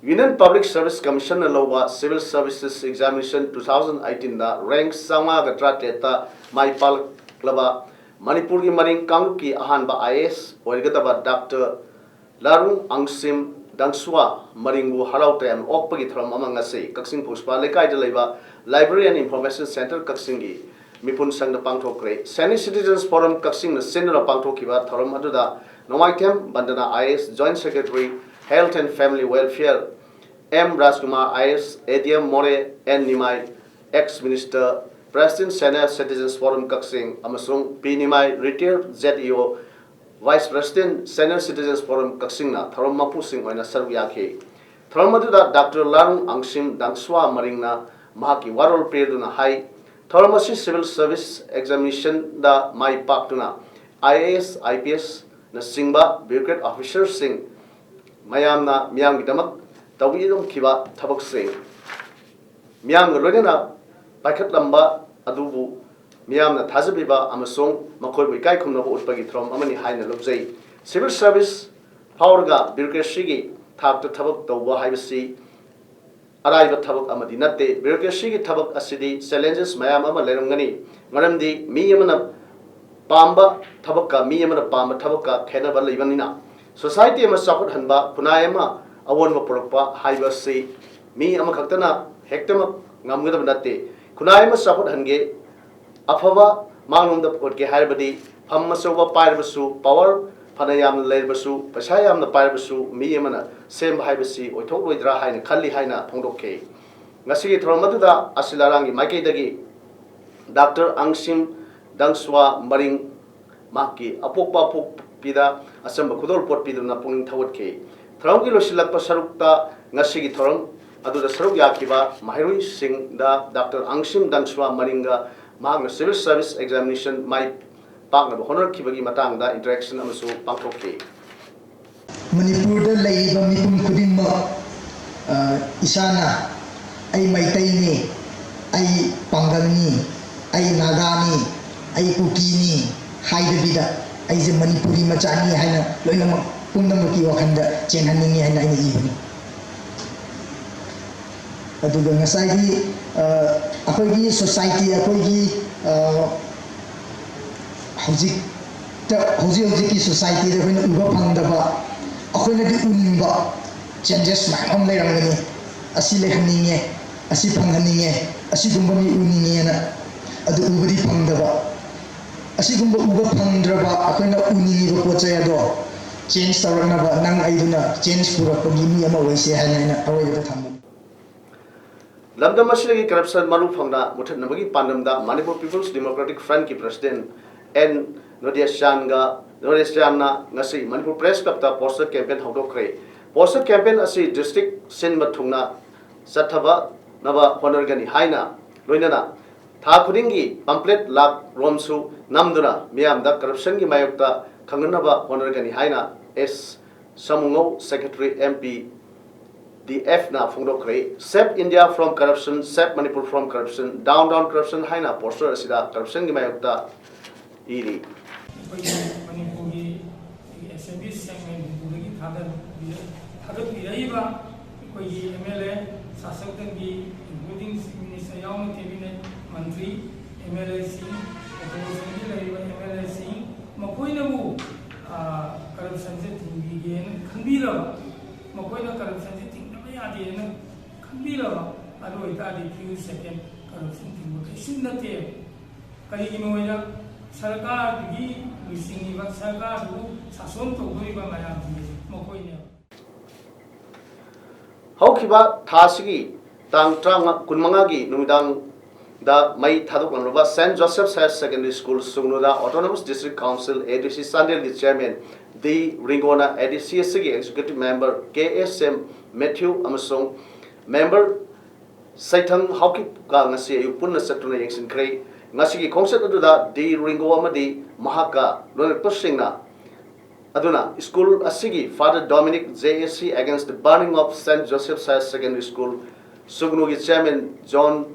Union Public Service Commissionꯅ ꯂꯧꯕ Civil Services Examination two thousand eighteenꯗ ꯔꯦꯡꯛ ꯆꯥꯝꯃꯉꯥꯒ ꯇꯔꯥꯇꯔꯦꯠꯇ ꯃꯥꯏ ꯄꯥꯛꯂꯕ ꯃꯅꯤꯄꯨꯔꯒꯤ ꯃꯔꯤꯡ ꯀꯥꯡꯂꯨꯞꯀꯤ ꯑꯍꯥꯟꯕ ꯑꯥꯏ ꯑꯦ ꯑꯦꯁ ꯑꯣꯏꯒꯗꯕ ꯗꯥꯛꯇꯔ ꯂꯥꯔꯨꯡ ꯑꯪꯁꯤꯝ ꯗꯪꯁꯨꯋꯥ ꯃꯔꯤꯡꯕꯨ ꯍꯔꯥꯎ ꯇꯌꯥꯝꯅ ꯑꯣꯛꯄꯒꯤ ꯊꯧꯔꯝ ꯑꯃ ꯉꯁꯤ ꯀꯛꯆꯤꯡ ꯐꯨꯁꯄꯥ ꯂꯩꯀꯥꯏꯗ ꯂꯩꯕ Library and Information Centre ꯀꯛꯆꯤꯡꯒꯤ ꯃꯤꯄꯨꯟ ꯁꯪꯗ ꯄꯥꯡꯊꯣꯛꯈ꯭ꯔꯦ꯫ Senior Citizens Forum ꯀꯛꯆꯤꯡꯅ ꯁꯤꯟꯗꯨꯅ ꯄꯥꯡꯊꯣꯛꯈꯤꯕ ꯊꯧꯔꯝ ꯑꯗꯨꯗ Nongmaithem Bandana I A S Joint Secretary, Health and Family Welfare, M Rajkumar I A S, A D M Moreh, N Nimai, ex Minister, President Senior Citizens Forum ꯀꯛꯆꯤꯡ, ꯑꯃꯁꯨꯡ ꯄꯤ ꯅꯤꯃꯥꯏ, Retired Z E O, Vice President Senior Citizens Forum ꯀꯛꯆꯤꯡꯅ ꯊꯧꯔꯝ ꯃꯄꯨꯁꯤꯡ ꯑꯣꯏꯅ ꯁꯔꯨꯛ ꯌꯥꯈꯤ꯫ ꯊꯧꯔꯝ ꯑꯗꯨꯗ ꯗꯥꯛꯇꯔ ꯂꯥꯔꯨꯡ ꯑꯪꯁꯤꯝ ꯗꯥꯡꯁꯨꯋꯥ ꯃꯔꯤꯡꯅ ꯃꯍꯥꯛꯀꯤ ꯋꯥꯔꯣꯜ ꯄꯤꯔꯗꯨꯅ ꯍꯥꯏ, ꯊꯧꯔꯝ ꯑꯁꯤ Civil Service Examinationꯗ my ꯄꯥꯛꯇꯨꯅ I A S, I P ꯑꯦꯁꯅꯆꯤꯡꯕ bureaucrat officerꯁꯤꯡ ꯃꯌꯥꯝꯅ ꯃꯤꯌꯥꯝꯒꯤꯗꯃꯛ ꯇꯧꯕꯤꯔꯝꯈꯤꯕ ꯊꯕꯛꯁꯤꯡ ꯃꯤꯌꯥꯝꯒ ꯂꯣꯏꯅꯅ ꯄꯥꯏꯈꯠꯂꯝꯕ ꯑꯗꯨꯕꯨ ꯃꯤꯌꯥꯝꯅ ꯊꯥꯖꯕꯤꯕ ꯑꯃꯁꯨꯡ ꯃꯈꯣꯏꯕꯨ ꯏꯀꯥꯏ ꯈꯨꯝꯅꯕ ꯎꯠꯄꯒꯤ ꯊꯧꯔꯝ ꯑꯃꯅꯤ ꯍꯥꯏꯅ ꯂꯧꯖꯩ꯫ Civil Service ꯐꯥꯎꯔꯒ bureaucracyꯒꯤ ꯊꯥꯛꯇ ꯊꯕꯛ ꯇꯧꯕ ꯍꯥꯏꯕꯁꯤ ꯑꯔꯥꯏꯕ ꯊꯕꯛ ꯑꯃꯗꯤ ꯅꯠꯇꯦ꯫ Bureaucracyꯒꯤ ꯊꯕꯛ ꯑꯁꯤꯗꯤ challenges ꯃꯌꯥꯝ ꯑꯃ ꯂꯩꯔꯝꯒꯅꯤ, ꯃꯔꯝꯗꯤ ꯃꯤ ꯑꯃꯅ ꯄꯥꯝꯕ ꯊꯕꯛꯀ ꯃꯤ ꯑꯃꯅ ꯄꯥꯝꯕ ꯊꯕꯛꯀ ꯈꯦꯠꯅꯕ ꯂꯩꯕꯅꯤꯅ, ꯁꯣꯁꯥꯏꯇꯤ ꯑꯃ ꯆꯥꯎꯈꯠꯍꯟꯕ, ꯈꯨꯟꯅꯥꯏ ꯑꯃ ꯑꯑꯣꯟꯕ ꯄꯨꯔꯛꯄ ꯍꯥꯏꯕꯁꯤ ꯃꯤ ꯑꯃꯈꯛꯇꯅ ꯍꯦꯛꯇꯃꯛ ꯉꯝꯒꯗꯕ ꯅꯠꯇꯦ꯫ ꯈꯨꯟꯅꯥꯏ ꯑꯃ ꯆꯥꯎꯈꯠꯍꯟꯒꯦ, ꯑꯐꯕ ꯃꯥꯡꯂꯣꯝꯗ ꯄꯨꯈꯠꯀꯦ ꯍꯥꯏꯔꯕꯗꯤ, ꯐꯝ ꯑꯆꯧꯕ ꯄꯥꯏꯔꯕꯁꯨ, ꯄꯋꯥꯔ ꯐꯅ ꯌꯥꯝꯅ ꯂꯩꯔꯕꯁꯨ, ꯄꯩꯁꯥ ꯌꯥꯝꯅ ꯄꯥꯏꯔꯕꯁꯨ, ꯃꯤ ꯑꯃꯅ ꯁꯦꯝꯕ ꯍꯥꯏꯕꯁꯤ ꯑꯣꯏꯊꯣꯛꯂꯣꯏꯗ꯭ꯔꯥ ꯍꯥꯏꯅ ꯈꯜꯂꯤ ꯍꯥꯏꯅ ꯐꯣꯡꯗꯣꯛꯈꯤ꯫ ꯉꯁꯤꯒꯤ ꯊꯧꯔꯝ ꯑꯗꯨꯗ ꯑꯁꯤꯜ ꯑꯔꯥꯡꯒꯤ ꯃꯥꯏꯀꯩꯗꯒꯤ ꯗꯥꯛꯇꯔ ꯑꯪꯁꯤꯝ ꯗꯪꯁ꯭ꯋꯥ ꯃꯔꯤꯡ, ꯃꯍꯥꯛꯀꯤ ꯑꯄꯣꯛꯄ ꯑꯄꯣꯛꯄꯤꯗ ꯑꯆꯝꯕ ꯈꯨꯗꯣꯜꯄꯣꯠ ꯄꯤꯗꯨꯅ ꯄꯨꯛꯅꯤꯡ ꯊꯧꯒꯠꯈꯤ꯫ ꯊꯧꯔꯝꯒꯤ ꯂꯣꯏꯁꯤꯜꯂꯛꯄ ꯁꯔꯨꯛꯇ ꯉꯁꯤꯒꯤ ꯊꯧꯔꯝ ꯑꯗꯨꯗ ꯁꯔꯨꯛ ꯌꯥꯈꯤꯕ ꯃꯍꯩꯔꯣꯏꯁꯤꯡꯗ ꯗꯥꯛꯇꯔ ꯑꯪꯁꯤꯝ ꯗꯪꯁ꯭ꯋꯥ ꯃꯔꯤꯡꯒ ꯃꯍꯥꯛꯅ civil service examination ꯃꯥꯏ ꯄꯥꯛꯅꯕ ꯍꯣꯠꯅꯔꯛꯈꯤꯕꯒꯤ ꯃꯇꯥꯡꯗ interaction ꯑꯃꯁꯨ ꯄꯥꯡꯊꯣꯛꯈꯤ꯫ ꯃꯅꯤꯄꯨꯔꯗ ꯂꯩꯔꯤꯕ ꯃꯤꯄꯨꯝ ꯈꯨꯗꯤꯡꯃꯛ, ꯑ, ꯏꯁꯥꯅ "ꯑꯩ ꯃꯩꯇꯩꯅꯤ, ꯑꯩ ꯄꯥꯡꯒꯜꯅꯤ, ꯑꯩ ꯅꯥꯒꯥꯅꯤ, ꯑꯩ ꯀꯨꯀꯤꯅꯤ" ꯍꯥꯏꯗꯕꯤꯗ, "ꯑꯩꯁꯦ ꯃꯅꯤꯄꯨꯔꯤ ꯃꯆꯥꯅꯤ" ꯍꯥꯏꯅ ꯂꯣꯏꯅꯃꯛ ꯄꯨꯝꯅꯃꯛꯀꯤ ꯋꯥꯈꯜꯗ ꯆꯦꯟꯍꯟꯅꯤꯡꯉꯤ ꯍꯥꯏꯅ ꯑꯩꯅ ꯏꯕꯅꯤ꯫ ꯑꯗꯨꯒ ꯉꯁꯥꯏꯒꯤ, ꯑ, ꯑꯩꯈꯣꯏꯒꯤ society, ꯑꯩꯈꯣꯏꯒꯤ, ꯑ, ꯍꯧꯖꯤꯛꯇ, ꯍꯧꯖꯤꯛ ꯍꯧꯖꯤꯛꯀꯤ societyꯗ ꯑꯩꯈꯣꯏꯅ ꯎꯕ ꯐꯪꯗꯕ, ꯑꯩꯈꯣꯏꯅꯗꯤ ꯎꯅꯤꯡꯕ changes ꯃꯌꯥꯝ ꯑꯃ ꯂꯩꯔꯝꯒꯅꯤ꯫ "ꯑꯁꯤ ꯂꯩꯍꯟꯅꯤꯡꯉꯦ, ꯑꯁꯤ ꯐꯪꯍꯟꯅꯤꯡꯉꯦ, ꯑꯁꯤꯒꯨꯝꯕ ꯃꯤ ꯎꯅꯤꯡꯉꯦꯅ", ꯑꯗꯨ ꯎꯕꯗꯤ ꯐꯪꯗꯕ꯫ ꯑꯁꯤꯒꯨꯝꯕ ꯎꯕ ꯐꯪꯗ꯭ꯔꯕ ꯑꯩꯈꯣꯏꯅ ꯎꯅꯤꯡꯉꯤꯕ ꯄꯣꯠ ꯆꯩ ꯑꯗꯣ change ꯇꯧꯔꯛꯅꯕ ꯅꯪ ꯑꯩꯗꯨꯅ change ꯄꯨꯔꯛꯄꯒꯤ ꯃꯤ ꯑꯃ ꯑꯣꯏꯁꯦ ꯍꯥꯏꯅ ꯑꯩꯅ ꯑꯔꯣꯏꯕꯗ ꯊꯝꯕꯅꯤ꯫ ꯂꯝꯗꯝ ꯑꯁꯤꯗꯒꯤ corruption ꯃꯔꯨ ꯐꯪꯅ ꯃꯨꯊꯠꯅꯕꯒꯤ ꯄꯥꯟꯗꯝꯗ Manipur People's Democratic Frontꯀꯤ president ꯑꯦꯟ ꯅꯣꯗꯤꯌꯥꯆꯥꯟꯒ, ꯅꯣꯗꯤꯌꯥꯆꯥꯟꯅ ꯉꯁꯤ Manipur Press Clubꯇ poster campaign ꯍꯧꯗꯣꯛꯈ꯭ꯔꯦ꯫ Poster campaign ꯑꯁꯤ district ꯁꯤꯟꯕ ꯊꯨꯡꯅ ꯆꯠꯊꯕꯅꯕ ꯍꯣꯠꯅꯒꯅꯤ ꯍꯥꯏꯅ ꯂꯣꯏꯅꯅ ꯊꯥ ꯈꯨꯗꯤꯡꯒꯤ pamphlet ꯂꯥꯛ ꯔꯣꯝꯁꯨ ꯅꯝꯗꯨꯅ ꯃꯤꯌꯥꯝꯗ corruptionꯒꯤ ꯃꯥꯌꯣꯛꯇ ꯈꯪꯍꯟꯅꯕ ꯍꯣꯠꯅꯒꯅꯤ ꯍꯥꯏꯅ ꯑꯦꯁ ꯁꯃꯨꯉꯧ, secretary, MPDFꯅ ꯐꯣꯡꯗꯣꯛꯈ꯭ꯔꯦ꯫ Save India from corruption, save Manipur from corruption, down down corruption ꯍꯥꯏꯅ poster ꯑꯁꯤꯗ corruptionꯒꯤ ꯃꯥꯌꯣꯛꯇ ꯏꯔꯤ꯫ ꯑꯩꯈꯣꯏꯒꯤ ꯃꯅꯤꯄꯨꯔꯒꯤ ꯑꯦꯁꯦꯝꯕ꯭ꯂꯤ ꯁꯦꯛꯃꯦꯟ ꯍꯨꯝꯐꯨꯗꯒꯤ ꯊꯥꯗ-, ꯊꯥꯒꯠꯄꯤꯔꯛꯏꯕ ꯑꯩꯈꯣꯏꯒꯤ MLA, ꯁꯥꯁꯛ ꯇꯪꯕꯤ, including Chief Minister ꯌꯥꯎꯅ cabinet ꯃꯟꯇ꯭ꯔꯤ, MLAꯁꯤꯡ, ꯑꯣꯄꯣꯖꯤꯁꯟꯒꯤ ꯂꯩꯔꯤꯕ ꯑꯦꯝ ꯑꯦꯜ ꯑꯦꯁꯤꯡ ꯃꯈꯣꯏꯅꯕꯨ ꯀꯔꯞꯁꯟꯁꯦ ꯊꯤꯡꯕꯤꯒꯦꯅ ꯈꯟꯕꯤꯔꯕ, ꯃꯈꯣꯏꯅ ꯀꯔꯞꯁꯟꯁꯦ ꯊꯤꯡꯗꯕ ꯌꯥꯗꯦꯅ ꯈꯟꯕꯤꯔꯕ, ꯑꯗꯨ ꯑꯣꯏꯇꯥꯔꯗꯤ ꯐ꯭ꯌꯨ ꯁꯦꯀꯦꯟ ꯀꯔꯞꯁꯟ ꯊꯤꯡꯕ ꯀꯩꯁꯨ ꯅꯠꯇꯦ꯫ ꯀꯔꯤꯒꯤꯅꯣ ꯍꯥꯏꯅ ꯁꯔꯀꯥꯔꯗꯨꯒꯤ ꯂꯨꯆꯤꯡꯉꯤꯕ, ꯁꯔꯀꯥꯔꯗꯨꯕꯨ ꯁꯥꯁꯣꯟ ꯇꯧꯗꯣꯔꯤꯕ ꯃꯌꯥꯝꯁꯤꯡꯁꯦ ꯃꯈꯣꯏꯅꯦꯕ꯫ ꯍꯧꯈꯤꯕ ꯊꯥ ꯑꯁꯤꯒꯤ ꯇꯥꯡ ꯇꯔꯥꯃꯉꯥ, ꯀꯨꯟꯃꯉꯥꯒꯤ ꯅꯨꯃꯤꯗꯥꯡꯗ ꯃꯩ ꯊꯥꯗꯣꯛꯂꯝꯂꯕ Saint Joseph's Higher Secondary School ꯁꯨꯒꯅꯨꯗ Autonomous District Council, A D C ꯆꯥꯟꯗꯦꯜꯒꯤ ꯆꯤꯌꯔꯃꯦꯟ ꯗꯤ ꯔꯤꯡꯒꯣꯅ, A D C ꯑꯁꯤꯒꯤ executive member K S M Mathew ꯑꯃꯁꯨꯡ ꯃꯦꯝꯕꯔ ꯁꯩꯊꯪ ꯍꯥꯎꯀꯤꯞꯀ ꯉꯁꯤ ꯑꯌꯨꯛ ꯄꯨꯟꯅ ꯆꯠꯇꯨꯅ ꯌꯦꯡꯁꯤꯟꯈ꯭ꯔꯦ꯫ ꯉꯁꯤꯒꯤ ꯈꯣꯡꯆꯠ ꯑꯗꯨꯗ ꯗꯤ ꯔꯤꯡꯒꯣ ꯑꯃꯗꯤ ꯃꯍꯥꯛꯀ ꯂꯣꯏꯅꯔꯛꯄꯁꯤꯡꯅ ꯑꯗꯨꯅ ꯁ꯭ꯀꯨꯜ ꯑꯁꯤꯒꯤ Father Dominic, J A C Against the Burning of Saint Joseph's Higher Secondary School ꯁꯨꯒꯅꯨꯒꯤ ꯆꯤꯌꯔꯃꯦꯟ ꯖꯣꯟ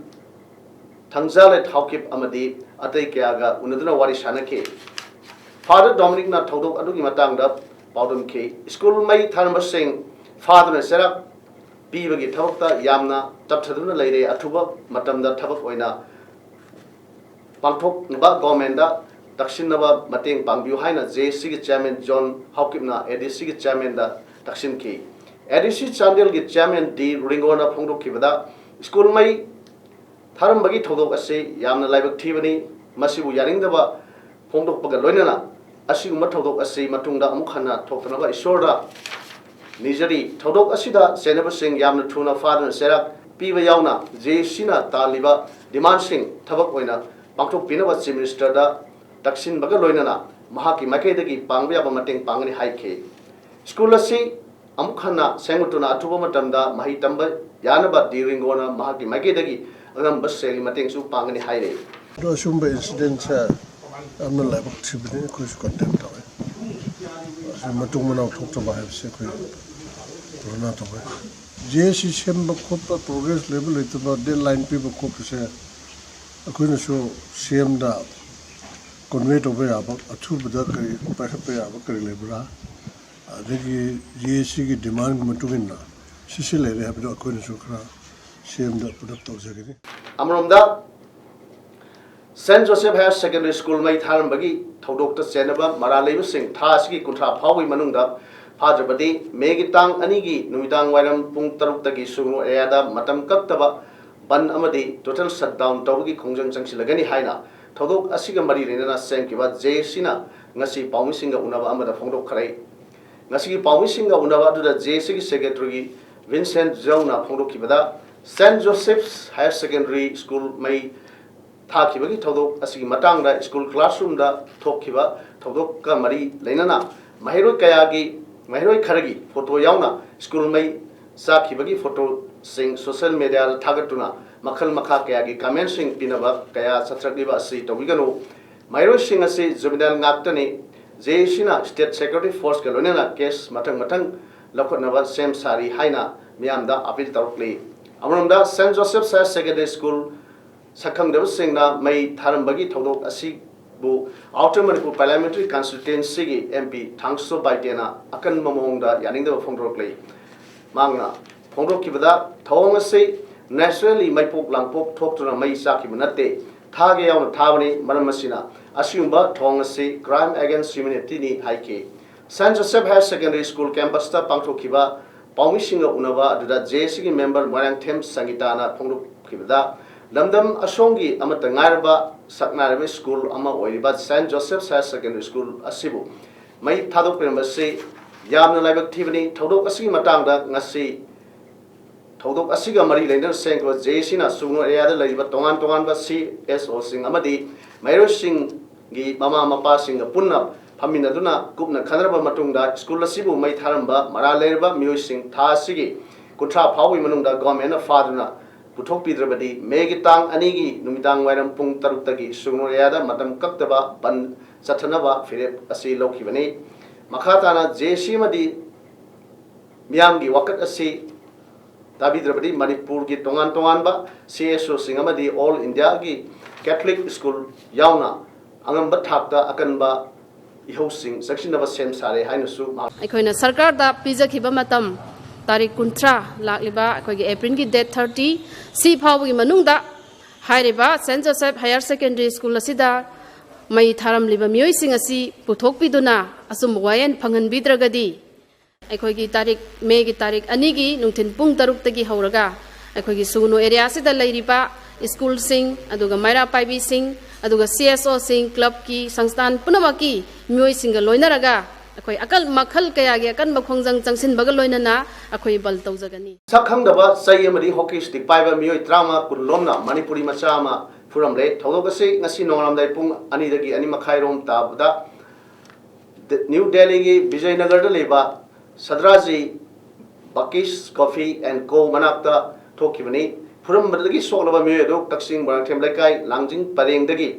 ꯊꯪꯖꯥꯂꯦꯠ ꯍꯥꯎꯀꯤꯞ ꯑꯃꯗꯤ ꯑꯇꯩ ꯀꯌꯥꯒ ꯎꯅꯗꯨꯅ ꯋꯥꯔꯤ ꯁꯥꯅꯈꯤ꯫ ꯐꯥꯗꯔ ꯗꯣꯃꯤꯅꯤꯛꯅ ꯊꯧꯗꯣꯛ ꯑꯗꯨꯒꯤ ꯃꯇꯥꯡꯗ ꯄꯥꯎꯗꯝꯈꯤ꯫ ꯁ꯭ꯀꯨꯜ ꯃꯩ ꯊꯥꯔꯝꯕꯁꯤꯡ ꯐꯥꯗꯨꯅ ꯆꯩꯔꯥꯛ ꯄꯤꯕꯒꯤ ꯊꯕꯛꯇ ꯌꯥꯝꯅ ꯇꯞꯊꯗꯨꯅ ꯂꯩꯔꯦ꯫ ꯑꯊꯨꯕ ꯃꯇꯝꯗ ꯊꯕꯛ ꯑꯣꯏꯅ ꯄꯥꯡꯊꯣꯛꯅꯕ ꯒꯣꯔꯃꯦꯟꯗ ꯇꯛꯁꯤꯟꯅꯕ ꯃꯇꯦꯡ ꯄꯥꯡꯕꯤꯌꯨ ꯍꯥꯏꯅ J A C ꯒꯤ ꯆꯤꯌꯔꯃꯦꯟ ꯖꯣꯟ ꯍꯥꯎꯀꯤꯞꯅ A D C ꯒꯤ ꯆꯤꯌꯔꯃꯦꯟꯗ ꯇꯛꯁꯤꯟꯈꯤ꯫ A D C ꯆꯥꯟꯗꯦꯜꯒꯤ ꯆꯤꯌꯔꯃꯦꯟ ꯗꯤ ꯔꯤꯡꯒꯣꯅ ꯐꯣꯡꯗꯣꯛꯈꯤꯕꯗ, ꯁ꯭ꯀꯨꯜ ꯃꯩ ꯊꯥꯔꯝꯕꯒꯤ ꯊꯧꯗꯣꯛ ꯑꯁꯤ ꯌꯥꯝꯅ ꯂꯥꯏꯕꯛ ꯊꯤꯕꯅꯤ꯫ ꯃꯁꯤꯕꯨ ꯌꯥꯅꯤꯡꯗꯕ ꯐꯣꯡꯗꯣꯛꯄꯒ ꯂꯣꯏꯅꯅ ꯑꯁꯤꯒꯨꯝꯕ ꯊꯧꯗꯣꯛ ꯑꯁꯤ ꯃꯇꯨꯡꯗ ꯑꯃꯨꯛ ꯍꯟꯅ ꯊꯣꯛꯇꯅꯕ ꯏꯁꯣꯔꯗ ꯅꯤꯖꯔꯤ꯫ ꯊꯧꯗꯣꯛ ꯑꯁꯤꯗ ꯆꯦꯟꯅꯕꯁꯤꯡ ꯌꯥꯝꯅ ꯊꯨꯅ ꯐꯥꯗꯨꯅ ꯆꯩꯔꯥꯛ ꯄꯤꯕ ꯌꯥꯎꯅ J A C ꯅ ꯇꯥꯜꯂꯤꯕ ꯗꯤꯃꯥꯟꯁꯤꯡ ꯊꯕꯛ ꯑꯣꯏꯅ ꯄꯥꯡꯊꯣꯛꯄꯤꯅꯕ ꯆꯤꯐ ꯃꯤꯅꯤꯁꯇꯔꯗ ꯇꯛꯁꯤꯟꯕꯒ ꯂꯣꯏꯅꯅ ꯃꯍꯥꯛꯀꯤ ꯃꯥꯏꯀꯩꯗꯒꯤ ꯄꯥꯡꯕ ꯌꯥꯕ ꯃꯇꯦꯡ ꯄꯥꯡꯒꯅꯤ ꯍꯥꯏꯈꯤ꯫ ꯁ꯭ꯀꯨꯜ ꯑꯁꯤ ꯑꯃꯨꯛ ꯍꯟꯅ ꯁꯦꯝꯒꯠꯇꯨꯅ ꯑꯊꯨꯕ ꯃꯇꯝꯗ ꯃꯍꯩ ꯇꯝꯕ ꯌꯥꯅꯕ ꯗꯤ ꯔꯤꯡꯒꯣꯅ ꯃꯍꯥꯛꯀꯤ ꯃꯥꯏꯀꯩꯗꯒꯤ ꯑꯉꯝꯕ ꯁꯦꯜꯒꯤ ꯃꯇꯦꯡꯁꯨ ꯄꯥꯡꯒꯅꯤ ꯍꯥꯏꯔꯤ꯫ ꯑꯗꯣ ꯑꯁꯤꯒꯨꯝꯕ ꯏꯟꯁꯤꯗꯦꯟꯁꯦ ꯌꯥꯝꯅ ꯂꯥꯏꯕꯛ ꯊꯤꯕꯅꯤ, ꯑꯩꯈꯣꯏꯁꯨ ꯀꯟꯗꯦꯝ ꯇꯧꯋꯦ꯫ ꯑꯁꯤ ꯃꯇꯨꯡ ꯃꯅꯥꯎ ꯊꯣꯛꯇꯕ ꯍꯥꯏꯕꯁꯦ ꯑꯩꯈꯣꯏ ꯙꯔꯅꯥ ꯇꯧꯋꯦ꯫ J A C ꯁꯦꯝꯕ ꯈꯣꯠꯄ ꯄ꯭ꯔꯣꯒ꯭ꯔꯦꯁ ꯂꯩꯕ ꯂꯩꯇꯕ ꯗꯦꯠ ꯂꯥꯏꯟ ꯄꯤꯕ ꯈꯣꯠꯄꯁꯦ ꯑꯩꯈꯣꯏꯅꯁꯨ C M ꯗ ꯀꯟꯚꯦ ꯇꯧꯕ ꯌꯥꯕ, ꯑꯊꯨꯕꯗ ꯀꯔꯤ ꯄꯥꯏꯈꯠꯄ ꯌꯥꯕ ꯀꯔꯤ ꯂꯩꯕ꯭ꯔꯥ, ꯑꯗꯒꯤ J A C ꯒꯤ ꯗꯤꯃꯥꯟꯒꯤ ꯃꯇꯨꯡ ꯏꯟꯅ ꯁꯤꯁꯤ ꯂꯩꯔꯦ ꯍꯥꯏꯕꯗꯣ ꯑꯩꯈꯣꯏꯅꯁꯨ ꯈꯔ C M ꯗ ꯄꯨꯂꯞ ꯇꯧꯖꯒꯅꯤ꯫ ꯑꯃꯔꯣꯝꯗ Saint Joseph higher secondary school ꯃꯩ ꯊꯥꯔꯝꯕꯒꯤ ꯊꯧꯗꯣꯛꯇ ꯆꯦꯟꯅꯕ ꯃꯔꯥꯜ ꯂꯩꯕꯁꯤꯡ ꯊꯥ ꯑꯁꯤꯒꯤ ꯀꯨꯟꯊ꯭ꯔꯥ ꯐꯥꯎꯕꯒꯤ ꯃꯅꯨꯡꯗ ꯐꯥꯗ꯭ꯔꯕꯗꯤ ꯃꯦꯒꯤ ꯇꯥꯡ ꯑꯅꯤꯒꯤ ꯅꯨꯃꯤꯗꯥꯡ ꯋꯥꯏꯔꯝ ꯄꯨꯡ ꯇꯔꯨꯛꯇꯒꯤ ꯁꯨꯒꯅꯨ ꯑꯦꯔꯤꯌꯥꯗ ꯃꯇꯝ ꯀꯛꯇꯕ ꯕꯟ ꯑꯃꯗꯤ ꯇꯣꯇꯦꯜ ꯁꯠꯗꯥꯎꯟ ꯇꯧꯕꯒꯤ ꯈꯣꯡꯖꯪ ꯆꯪꯁꯤꯜꯂꯒꯅꯤ ꯍꯥꯏꯅ ꯊꯧꯗꯣꯛ ꯑꯁꯤꯒ ꯃꯔꯤ ꯂꯩꯅꯅ ꯁꯦꯝꯈꯤꯕ ꯖꯦ ꯑꯦ ꯁꯤꯅ ꯉꯁꯤ ꯄꯥꯎꯃꯤꯁꯤꯡꯒ ꯎꯅꯕ ꯑꯃꯗ ꯐꯣꯡꯗꯣꯛꯈ꯭ꯔꯦ꯫ ꯉꯁꯤꯒꯤ ꯄꯥꯎꯃꯤꯁꯤꯡꯒ ꯎꯅꯕ ꯑꯗꯨꯗ ꯖꯦ ꯑꯦ ꯁꯤꯒꯤ ꯁꯦꯀ꯭ꯔꯦꯇꯔꯤ ꯚꯤꯟꯁꯦꯟꯠ ꯖꯧꯅ ꯐꯣꯡꯗꯣꯛꯈꯤꯕꯗ, Saint Joseph higher secondary school ꯃꯩ ꯊꯥꯈꯤꯕꯒꯤ ꯊꯧꯗꯣꯛ ꯑꯁꯤꯒꯤ ꯃꯇꯥꯡꯗ ꯁ꯭ꯀꯨꯜ ꯀ꯭ꯂꯥꯁꯔꯨꯝꯗ ꯊꯣꯛꯈꯤꯕ ꯊꯧꯗꯣꯛꯀ ꯃꯔꯤ ꯂꯩꯅꯅ ꯃꯍꯩꯔꯣꯏ ꯀꯌꯥꯒꯤ, ꯃꯍꯩꯔꯣꯏ ꯈꯔꯒꯤ ꯐꯣꯇꯣ ꯌꯥꯎꯅ ꯁ꯭ꯀꯨꯜ ꯃꯩ ꯆꯥꯛꯈꯤꯕꯒꯤ ꯐꯣꯇꯣꯁꯤꯡ ꯁꯣꯁꯤꯌꯦꯜ ꯃꯦꯗꯤꯌꯥꯗ ꯊꯥꯒꯠꯇꯨꯅ ꯃꯈꯜ ꯃꯈꯥ ꯀꯌꯥꯒꯤ ꯀꯃꯦꯟꯠꯁꯤꯡ ꯄꯤꯅꯕ ꯀꯌꯥ ꯆꯠꯊꯔꯛꯂꯤꯕ ꯑꯁꯤ ꯇꯧꯕꯤꯒꯅꯨ꯫ ꯃꯍꯩꯔꯣꯏꯁꯤꯡ ꯑꯁꯤ ꯖꯨꯕꯤꯅꯥꯏꯜ ꯉꯥꯛꯇꯅꯤ꯫ ꯖꯦ ꯑꯦ ꯁꯤꯅ ꯁ꯭ꯇꯦꯠ ꯁꯦꯀ꯭ꯌꯨꯔꯤꯇꯤ ꯐꯣꯔꯁꯀ ꯂꯣꯏꯅꯅ ꯀꯦꯁ ꯃꯊꯪ ꯃꯊꯪ ꯂꯧꯈꯠꯅꯕ ꯁꯦꯝ ꯁꯥꯔꯤ ꯍꯥꯏꯅ ꯃꯤꯌꯥꯝꯗ ꯑꯄꯤꯜ ꯇꯧꯔꯛꯂꯤ꯫ ꯑꯃꯔꯣꯝꯗ, Saint Joseph higher secondary school ꯁꯛꯈꯪꯗꯕꯁꯤꯡꯅ ꯃꯩ ꯊꯥꯔꯝꯕꯒꯤ ꯊꯧꯗꯣꯛ ꯑꯁꯤꯕꯨ ꯑꯥꯎꯇꯔ ꯃꯅꯤꯄꯨꯔ ꯄꯥꯔꯂꯤꯌꯥꯃꯦꯟꯇꯔꯤ ꯀꯟꯁꯇꯤꯇ꯭ꯋꯦꯟꯁꯤꯒꯤ ꯑꯦꯝ ꯄꯤ ꯊꯥꯡꯁꯣ ꯕꯥꯏꯇꯦꯅ ꯑꯀꯟꯕ ꯃꯑꯣꯡꯗ ꯌꯥꯅꯤꯡꯗꯕ ꯐꯣꯡꯗꯣꯔꯛꯂꯤ꯫ ꯃꯍꯥꯛꯅ ꯐꯣꯡꯗꯣꯛꯈꯤꯕꯗ, ꯊꯧꯑꯣꯡ ꯑꯁꯤ ꯅꯦꯆꯔꯦꯜꯂꯤ ꯃꯩꯄꯣꯛ ꯂꯥꯡꯄꯣꯛ ꯊꯣꯛꯇꯨꯅ ꯃꯩ ꯆꯥꯛꯈꯤꯕ ꯅꯠꯇꯦ, ꯊꯥꯒꯦ ꯌꯥꯎꯅ ꯊꯥꯕꯅꯤ, ꯃꯔꯝ ꯑꯁꯤꯅ ꯑꯁꯤꯒꯨꯝꯕ ꯊꯧꯑꯣꯡ ꯑꯁꯤ ꯀ꯭ꯔꯥꯏꯝ ꯑꯦꯒꯦꯟꯁ ꯍ꯭ꯌꯨꯃꯦꯅꯤꯇꯤꯅꯤ ꯍꯥꯏꯈꯤ꯫ Saint Joseph higher secondary school ꯀꯦꯝꯄꯁꯇ ꯄꯥꯡꯊꯣꯛꯈꯤꯕ ꯄꯥꯎꯃꯤꯁꯤꯡꯒ ꯎꯅꯕ ꯑꯗꯨꯗ ꯖꯦ ꯑꯦ ꯁꯤꯒꯤ ꯃꯦꯝꯕꯔ ꯃꯣꯏꯔꯥꯡꯊꯦꯝ ꯁꯪꯒꯤꯇꯥꯅ ꯐꯣꯡꯗꯣꯛꯈꯤꯕꯗ, ꯂꯝꯗꯝ ꯑꯁꯣꯝꯒꯤ ꯑꯃꯠꯇ ꯉꯥꯏꯔꯕ ꯁꯛꯅꯥꯏꯔꯕ ꯁ꯭ꯀꯨꯜ ꯑꯃ ꯑꯣꯏꯔꯤꯕ saint Joseph higher secondary school ꯑꯁꯤꯕꯨ ꯃꯩ ꯊꯥꯗꯣꯛꯄꯤꯔꯝꯕꯁꯤ ꯌꯥꯝꯅ ꯂꯥꯏꯕꯛ ꯊꯤꯕꯅꯤ꯫ ꯊꯧꯗꯣꯛ ꯑꯁꯤꯒꯤ ꯃꯇꯥꯡꯗ ꯉꯁꯤ ꯊꯧꯗꯣꯛ ꯑꯁꯤꯒ ꯃꯔꯤ ꯂꯩꯅꯅ ꯁꯦꯝꯈꯤꯕ ꯖꯦ ꯑꯦ ꯁꯤꯅ ꯁꯨꯒꯅꯨ ꯑꯦꯔꯤꯌꯥꯗ ꯂꯩꯔꯤꯕ ꯇꯣꯉꯥꯟ ꯇꯣꯉꯥꯟꯕ ꯁꯤ ꯑꯦꯁ ꯑꯣꯁꯤꯡ ꯑꯃꯗꯤ ꯃꯍꯩꯔꯣꯏꯁꯤꯡꯒꯤ ꯃꯃꯥ ꯃꯄꯥꯁꯤꯡꯒ ꯄꯨꯟꯅ ꯐꯝꯃꯤꯟꯅꯗꯨꯅ ꯀꯨꯞꯅ ꯈꯟꯅꯔꯕ ꯃꯇꯨꯡꯗ ꯁ꯭ꯀꯨꯜ ꯑꯁꯤꯕꯨ ꯃꯩ ꯊꯥꯔꯝꯕ ꯃꯔꯥꯜ ꯂꯩꯔꯕ ꯃꯤꯑꯣꯏꯁꯤꯡ ꯊꯥ ꯑꯁꯤꯒꯤ ꯀꯨꯟꯊ꯭ꯔꯥ ꯐꯥꯎꯕꯒꯤ ꯃꯅꯨꯡꯗ ꯒꯣꯔꯃꯦꯟꯅ ꯐꯥꯗꯨꯅ ꯄꯨꯊꯣꯛꯄꯤꯗ꯭ꯔꯕꯗꯤ ꯃꯦꯒꯤ ꯇꯥꯡ ꯑꯅꯤꯒꯤ ꯅꯨꯃꯤꯗꯥꯡ ꯋꯥꯏꯔꯝ ꯄꯨꯡ ꯇꯔꯨꯛꯇꯒꯤ ꯁꯨꯒꯅꯨ ꯑꯦꯔꯤꯌꯥꯗ ꯃꯇꯝ ꯀꯛꯇꯕ ꯕꯟ ꯆꯠꯊꯅꯕ ꯐꯤꯔꯦꯞ ꯑꯁꯤ ꯂꯧꯈꯤꯕꯅꯤ꯫ ꯃꯈꯥ ꯇꯥꯅ ꯖꯦ ꯑꯦ ꯁꯤ ꯑꯃꯗꯤ ꯃꯤꯌꯥꯝꯒꯤ ꯋꯥꯀꯠ ꯑꯁꯤ ꯇꯥꯕꯤꯗ꯭ꯔꯕꯗꯤ ꯃꯅꯤꯄꯨꯔꯒꯤ ꯇꯣꯉꯥꯟ ꯇꯣꯉꯥꯟꯕ ꯁꯤ ꯑꯦꯁ ꯑꯣꯁꯤꯡ ꯑꯃꯗꯤ ꯑꯣꯜ ꯏꯟꯗꯤꯌꯥꯒꯤ ꯀꯦꯊꯂꯤꯛ ꯁ꯭ꯀꯨꯜ ꯌꯥꯎꯅ ꯑꯉꯝꯕ ꯊꯥꯛꯇ ꯑꯀꯟꯕ ꯏꯍꯧꯁꯤꯡ ꯆꯪꯁꯤꯟꯅꯕ ꯁꯦꯝ ꯁꯥꯔꯦ ꯍꯥꯏꯅꯁꯨ ꯃꯍꯥꯛ ꯑꯩꯈꯣꯏꯅ ꯁꯔꯀꯥꯔꯗ ꯄꯤꯖꯈꯤꯕ ꯃꯇꯝ, ꯇꯥꯔꯤꯛ ꯀꯨꯟꯊ꯭ꯔꯥ, ꯂꯥꯛꯂꯤꯕ ꯑꯩꯈꯣꯏꯒꯤ ꯑꯦꯄ꯭ꯔꯤꯜꯒꯤ ꯗꯦꯠ ꯊꯥꯔꯇꯤ, ꯁꯤ ꯐꯥꯎꯕꯒꯤ ꯃꯅꯨꯡꯗ ꯍꯥꯏꯔꯤꯕ saint Joseph higher secondary school ꯑꯁꯤꯗ ꯃꯩ ꯊꯥꯔꯝꯂꯤꯕ ꯃꯤꯑꯣꯏꯁꯤꯡ ꯑꯁꯤ ꯄꯨꯊꯣꯛꯄꯤꯗꯨꯅ ꯑꯆꯨꯝꯕ ꯋꯥꯌꯦꯜ ꯐꯪꯍꯟꯕꯤꯗ꯭ꯔꯒꯗꯤ, ꯑꯩꯈꯣꯏꯒꯤ ꯇꯥꯔꯤꯛ, ꯃꯦꯒꯤ ꯇꯥꯔꯤꯛ ꯑꯅꯤꯒꯤ ꯅꯨꯡꯊꯤꯜ ꯄꯨꯡ ꯇꯔꯨꯛꯇꯒꯤ ꯍꯧꯔꯒ ꯑꯩꯈꯣꯏꯒꯤ ꯁꯨꯒꯅꯨ ꯑꯦꯔꯤꯌꯥꯁꯤꯗ ꯂꯩꯔꯤꯕ ꯁ꯭ꯀꯨꯜꯁꯤꯡ, ꯑꯗꯨꯒ ꯃꯩꯔꯥ ꯄꯥꯏꯕꯤꯁꯤꯡ, ꯑꯗꯨꯒ ꯁꯤ ꯑꯦꯁ ꯑꯣꯁꯤꯡ, ꯀ꯭ꯂꯕꯀꯤ ꯁꯪꯁꯊꯥꯟ ꯄꯨꯝꯅꯃꯛꯀꯤ ꯃꯤꯑꯣꯏꯁꯤꯡꯒ ꯂꯣꯏꯅꯔꯒ ꯑꯩꯈꯣꯏ ꯑꯀꯜ, ꯃꯈꯜ ꯀꯌꯥꯒꯤ ꯑꯀꯟꯕ ꯈꯣꯡꯖꯪ ꯆꯪꯁꯤꯟꯕꯒ ꯂꯣꯏꯅꯅ ꯑꯩꯈꯣꯏ ꯕꯟꯗ ꯇꯧꯖꯒꯅꯤ꯫ ꯁꯛ ꯈꯪꯗꯕ ꯆꯩ ꯑꯃꯗꯤ ꯍꯣꯀꯤ ꯁ꯭ꯇꯤꯛ ꯄꯥꯏꯕ ꯃꯤꯑꯣꯏ ꯇꯔꯥꯃꯉꯥ ꯀꯨꯟ ꯂꯣꯝꯅ ꯃꯅꯤꯄꯨꯔꯤ ꯃꯆꯥ ꯑꯃ ꯐꯨꯔꯝꯂꯦ꯫ ꯊꯧꯗꯣꯛ ꯑꯁꯤ ꯉꯁꯤ ꯅꯣꯡꯉꯥꯜꯂꯝꯗꯥꯏ ꯄꯨꯡ ꯑꯅꯤꯗꯒꯤ ꯑꯅꯤ ꯃꯈꯥꯏꯔꯣꯝ ꯇꯥꯕꯗ ꯗ-, ꯅ꯭ꯌꯨ ꯗꯦꯜꯂꯤꯒꯤ ꯕꯤꯖꯌꯅꯒꯔꯗ ꯂꯩꯕ ꯁꯗ꯭ꯔꯥꯖꯤ ꯕꯀꯤꯁ ꯀꯣꯐꯤ ꯑꯦꯟ ꯀꯣ ꯃꯅꯥꯛꯇ ꯊꯣꯛꯈꯤꯕꯅꯤ꯫ ꯐꯨꯔꯝꯕꯗꯒꯤ ꯁꯣꯛꯂꯕ ꯃꯤꯑꯣꯏ ꯑꯗꯨ ꯀꯛꯆꯤꯡ ꯃꯣꯏꯔꯥꯡꯊꯦꯝ ꯂꯩꯀꯥꯏ ꯂꯥꯡꯖꯤꯡ ꯄꯔꯦꯡꯗꯒꯤ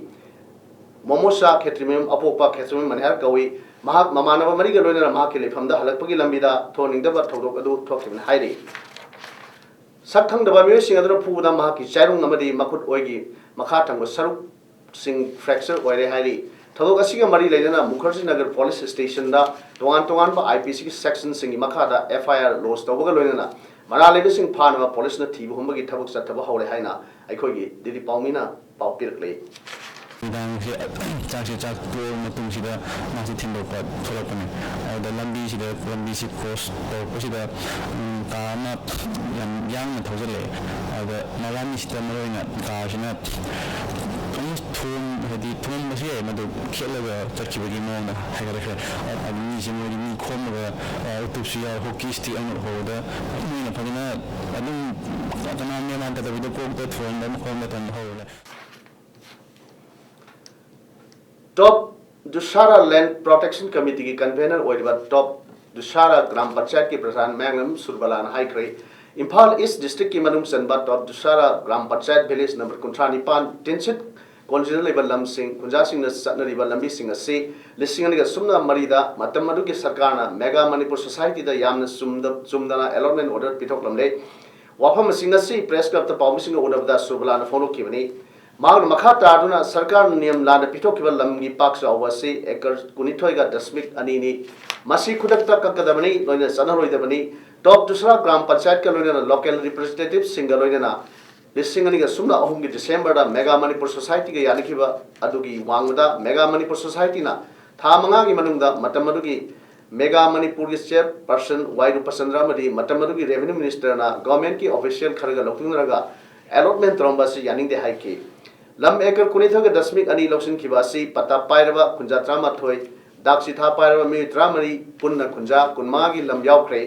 ꯃꯣꯃꯣꯁꯥ ꯈꯦꯇ꯭ꯔꯤꯃꯌꯨꯝ ꯑꯄꯣꯛꯄ ꯈꯦꯇ꯭ꯔꯤꯃꯌꯨꯝ ꯃꯅꯤꯍꯔ ꯀꯧꯏ꯫ ꯃꯍꯥꯛ ꯃꯃꯥꯟꯅꯕ ꯃꯔꯤꯒ ꯂꯣꯏꯅꯅ ꯃꯍꯥꯛꯀꯤ ꯂꯩꯐꯝꯗ ꯍꯜꯂꯛꯄꯒꯤ ꯂꯝꯕꯤꯗ ꯊꯣꯛꯍꯟꯅꯤꯡꯗꯕ ꯊꯧꯗꯣꯛ ꯑꯗꯨ ꯊꯣꯛꯈꯤꯕꯅꯤ ꯍꯥꯏꯔꯤ꯫ ꯁꯛ ꯈꯪꯗꯕ ꯃꯤꯑꯣꯏꯁꯤꯡ ꯑꯗꯨꯅ ꯐꯨꯕꯗ ꯃꯍꯥꯛꯀꯤ ꯆꯥꯏꯔꯨꯡ ꯑꯃꯗꯤ ꯃꯈꯨꯠ ꯑꯣꯏꯒꯤ ꯃꯈꯥ ꯊꯪꯕ ꯁꯔꯨꯛꯁꯤꯡ ꯐ꯭ꯔꯦꯛꯆꯔ ꯑꯣꯏꯔꯦ ꯍꯥꯏꯔꯤ꯫ ꯊꯧꯗꯣꯛ ꯑꯁꯤꯒ ꯃꯔꯤ ꯂꯩꯅꯅ ꯃꯨꯈꯔꯖꯤ ꯅꯒꯔ ꯄꯨꯂꯤꯁ ꯁ꯭ꯇꯦꯁꯟꯗ ꯇꯣꯉꯥꯟ ꯇꯣꯉꯥꯟꯕ ꯑꯥꯏ ꯄꯤ ꯁꯤꯒꯤ ꯁꯦꯛꯁꯟꯁꯤꯡꯒꯤ ꯃꯈꯥꯗ ꯑꯦꯐ ꯑꯥꯏ ꯑꯥꯔ ꯂꯣꯟꯁ ꯇꯧꯕꯒ ꯂꯣꯏꯅꯅ ꯃꯔꯥꯜ ꯂꯩꯕꯁꯤꯡ ꯐꯥꯅꯕ ꯄꯨꯂꯤꯁꯅ ꯊꯤꯕ ꯍꯨꯝꯕꯒꯤ ꯊꯕꯛ ꯆꯠꯊꯕ ꯍꯧꯔꯦ ꯍꯥꯏꯅ ꯑꯩꯈꯣꯏꯒꯤ ꯗꯤꯗꯤ ꯄꯥꯎꯃꯤꯅ ꯄꯥꯎ ꯄꯤꯔꯛꯂꯤ꯫ ꯅꯨꯃꯤꯗꯥꯡꯁꯦ ꯆꯥꯛꯁꯦ ꯆꯥ ꯇꯣꯛꯑ ꯃꯇꯨꯡꯁꯤꯗ ꯃꯥꯁꯦ ꯊꯤꯟꯗꯣꯛꯄ ꯊꯣꯛꯂꯛꯄꯅꯦ꯫ ꯑꯗꯨꯗ ꯂꯝꯕꯤꯁꯤꯗ, ꯂꯝꯕꯤꯁꯤ ꯀ꯭ꯔꯣꯁ ꯇꯧꯔꯛꯄꯁꯤꯗ, ꯎꯝ, ꯀꯥꯔ ꯑꯃ ꯌꯥꯝ ꯌꯥꯡꯅ ꯊꯧꯖꯤꯜꯂꯛꯑꯦ꯫ ꯑꯗꯨꯗ ꯃꯕꯥꯅꯤꯁꯤꯗ ꯃꯔꯨꯑꯣꯏꯅ ꯀꯥꯔꯁꯤꯅ ꯑꯃꯨꯛ ꯊꯣꯝ-, ꯍꯥꯏꯗꯤ ꯊꯣꯝꯕꯁꯨ ꯌꯥꯏ, ꯃꯗꯨ ꯈꯦꯠꯂꯒ ꯆꯠꯈꯤꯕꯒꯤ ꯃꯑꯣꯡꯗ ꯍꯥꯏꯒꯠꯈ꯭ꯔꯦ꯫ ꯑꯗꯨ ꯃꯤꯁꯦ, ꯃꯣꯏꯗꯤ ꯃꯤ ꯈꯣꯝꯃꯒ, ꯑ, ꯎꯇꯨꯞꯁꯨ ꯌꯥꯎꯔꯦ, ꯍꯣꯀꯤ ꯁ꯭ꯇꯤꯛ ꯑꯃ ꯎꯍꯧꯕꯗ ꯃꯣꯏꯅ ꯐꯖꯅ ꯑꯗꯨꯝ ꯀꯅꯥ ꯃꯦꯟ ꯃꯥꯟ ꯇꯥꯗꯕꯤꯗ ꯀꯣꯛꯇ ꯊꯣꯝꯕ, ꯃꯈꯣꯡꯗ ꯊꯣꯝꯕ ꯍꯧꯔꯦ꯫ ꯇꯣꯞ ꯗꯨꯁꯥꯔꯥ ꯂꯦꯟ ꯄ꯭ꯔꯣꯇꯦꯛꯁꯟ ꯀꯃꯤꯇꯤꯒꯤ ꯀꯟꯚꯦꯅꯔ ꯑꯣꯏꯔꯤꯕ ꯇꯣꯞ ꯗꯨꯁꯥꯔꯥ ꯒ꯭ꯔꯥꯝ ꯄꯟꯆꯥꯌꯠꯀꯤ ꯄ꯭ꯔꯙꯥꯟ ꯃꯌꯥꯡꯂꯝ ꯁꯨꯔꯕꯂꯥꯅ ꯍꯥꯏꯈ꯭ꯔꯦ, ꯏꯝꯐꯥꯜ ꯏꯁ ꯗꯤꯁꯇ꯭ꯔꯤꯛꯀꯤ ꯃꯅꯨꯡ ꯆꯟꯕ ꯇꯣꯞ ꯗꯨꯁꯥꯔꯥ ꯒ꯭ꯔꯥꯝ ꯄꯟꯆꯥꯌꯠ ꯚꯤꯂꯦꯖ ꯅꯝꯕꯔ ꯀꯨꯟꯊ꯭ꯔꯥ ꯅꯤꯄꯥꯟ ꯇꯤꯟꯁꯤꯠ ꯀꯣꯟꯖꯤꯟꯗ ꯂꯩꯕ ꯂꯝꯁꯤꯡ, ꯈꯨꯟꯖꯥꯁꯤꯡꯅ ꯆꯠꯅꯔꯤꯕ ꯂꯝꯕꯤꯁꯤꯡ ꯑꯁꯤ ꯂꯤꯁꯤꯡ ꯑꯅꯤꯒ ꯁꯨꯞꯅ ꯃꯔꯤꯗ ꯃꯇꯝ ꯑꯗꯨꯒꯤ ꯁꯔꯀꯥꯔꯅ ꯃꯦꯒꯥ ꯃꯅꯤꯄꯨꯔ ꯁꯣꯁꯥꯏꯇꯤꯗ ꯌꯥꯝꯅ ꯆꯨꯝꯗ-, ꯆꯨꯝꯗꯅ ꯑꯦꯂꯣꯠꯃꯦꯟ ꯑꯣꯔꯗꯔ ꯄꯤꯊꯣꯛꯂꯝꯂꯦ꯫ ꯋꯥꯐꯝꯁꯤꯡ ꯑꯁꯤ ꯄ꯭ꯔꯦꯁ ꯀ꯭ꯂꯕꯇ ꯄꯥꯎꯃꯤꯁꯤꯡꯒ ꯎꯅꯕꯗ ꯁꯨꯔꯕꯂꯥꯅ ꯐꯣꯡꯗꯣꯛꯈꯤꯕꯅꯤ꯫ ꯃꯍꯥꯛꯅ ꯃꯈꯥ ꯇꯥꯗꯨꯅ ꯁꯔꯀꯥꯔꯅ ꯅꯤꯌꯝ ꯂꯥꯟꯅ ꯄꯤꯊꯣꯛꯈꯤꯕ ꯂꯝꯒꯤ ꯄꯥꯛ ꯆꯥꯎꯕ ꯑꯁꯤ ꯑꯦꯀꯔ ꯀꯨꯟꯅꯤꯊꯣꯏꯒ ꯗꯁꯃꯤꯛ ꯑꯅꯤꯅꯤ꯫ ꯃꯁꯤ ꯈꯨꯗꯛꯇ ꯀꯛꯀꯗꯕꯅꯤ, ꯂꯣꯏꯅꯅ ꯆꯠꯅꯔꯣꯏꯗꯕꯅꯤ꯫ ꯇꯣꯞ ꯗꯨꯁꯔꯥ ꯒ꯭ꯔꯥꯝ ꯄꯟꯆꯥꯌꯠꯀ ꯂꯣꯏꯅꯅ ꯂꯣꯀꯦꯜ ꯔꯤꯄ꯭ꯔꯖꯦꯟꯇꯦꯇꯤꯚꯁꯤꯡꯒ ꯂꯣꯏꯅꯅ ꯂꯤꯁꯤꯡ ꯑꯅꯤꯒ ꯁꯨꯞꯅ ꯑꯍꯨꯝꯒꯤ ꯗꯤꯁꯦꯝꯕꯔꯗ ꯃꯦꯒꯥ ꯃꯅꯤꯄꯨꯔ ꯁꯣꯁꯥꯏꯇꯤꯒ ꯌꯥꯅꯈꯤꯕ ꯑꯗꯨꯒꯤ ꯋꯥꯡꯃꯗ ꯃꯦꯒꯥ ꯃꯅꯤꯄꯨꯔ ꯁꯣꯁꯥꯏꯇꯤꯅ ꯊꯥ ꯃꯉꯥꯒꯤ ꯃꯅꯨꯡꯗ ꯃꯇꯝ ꯑꯗꯨꯒꯤ ꯃꯦꯒꯥ ꯃꯅꯤꯄꯨꯔꯒꯤ ꯆꯤꯌꯔ ꯄꯔꯁꯟ ꯋꯥꯏ ꯔꯨꯄꯆꯟꯗ꯭ꯔ ꯑꯃꯗꯤ ꯃꯇꯝ ꯑꯗꯨꯒꯤ ꯔꯦꯚꯦꯅ꯭ꯌꯨ ꯃꯤꯅꯤꯁꯇꯔꯅ ꯒꯚꯔꯟꯃꯦꯟꯠꯀꯤ ꯑꯣꯐꯤꯁꯤꯌꯦꯜ ꯈꯔꯒ ꯂꯧꯊꯣꯛꯅꯔꯒ ꯑꯦꯂꯣꯠꯃꯦꯟꯠ ꯇꯧꯔꯝꯕ ꯑꯁꯤ ꯌꯥꯅꯤꯡꯗꯦ ꯍꯥꯏꯈꯤ꯫ ꯂꯝ ꯑꯦꯀꯔ ꯀꯨꯟꯅꯤꯊꯣꯏꯒ ꯗꯁꯃꯤꯛ ꯑꯅꯤ ꯂꯧꯁꯤꯟꯈꯤꯕ ꯑꯁꯤ ꯄꯇꯥ ꯄꯥꯏꯔꯕ ꯈꯨꯟꯖꯥ ꯇꯔꯥꯃꯥꯊꯣꯏ, ꯗꯥꯛ ꯆꯤꯊꯥ ꯄꯥꯏꯔꯕ ꯃꯤꯑꯣꯏ ꯇꯔꯥꯃꯔꯤ, ꯄꯨꯟꯅ ꯈꯨꯟꯖꯥ ꯀꯨꯟꯃꯉꯥꯒꯤ ꯂꯝ ꯌꯥꯎꯈ꯭ꯔꯦ꯫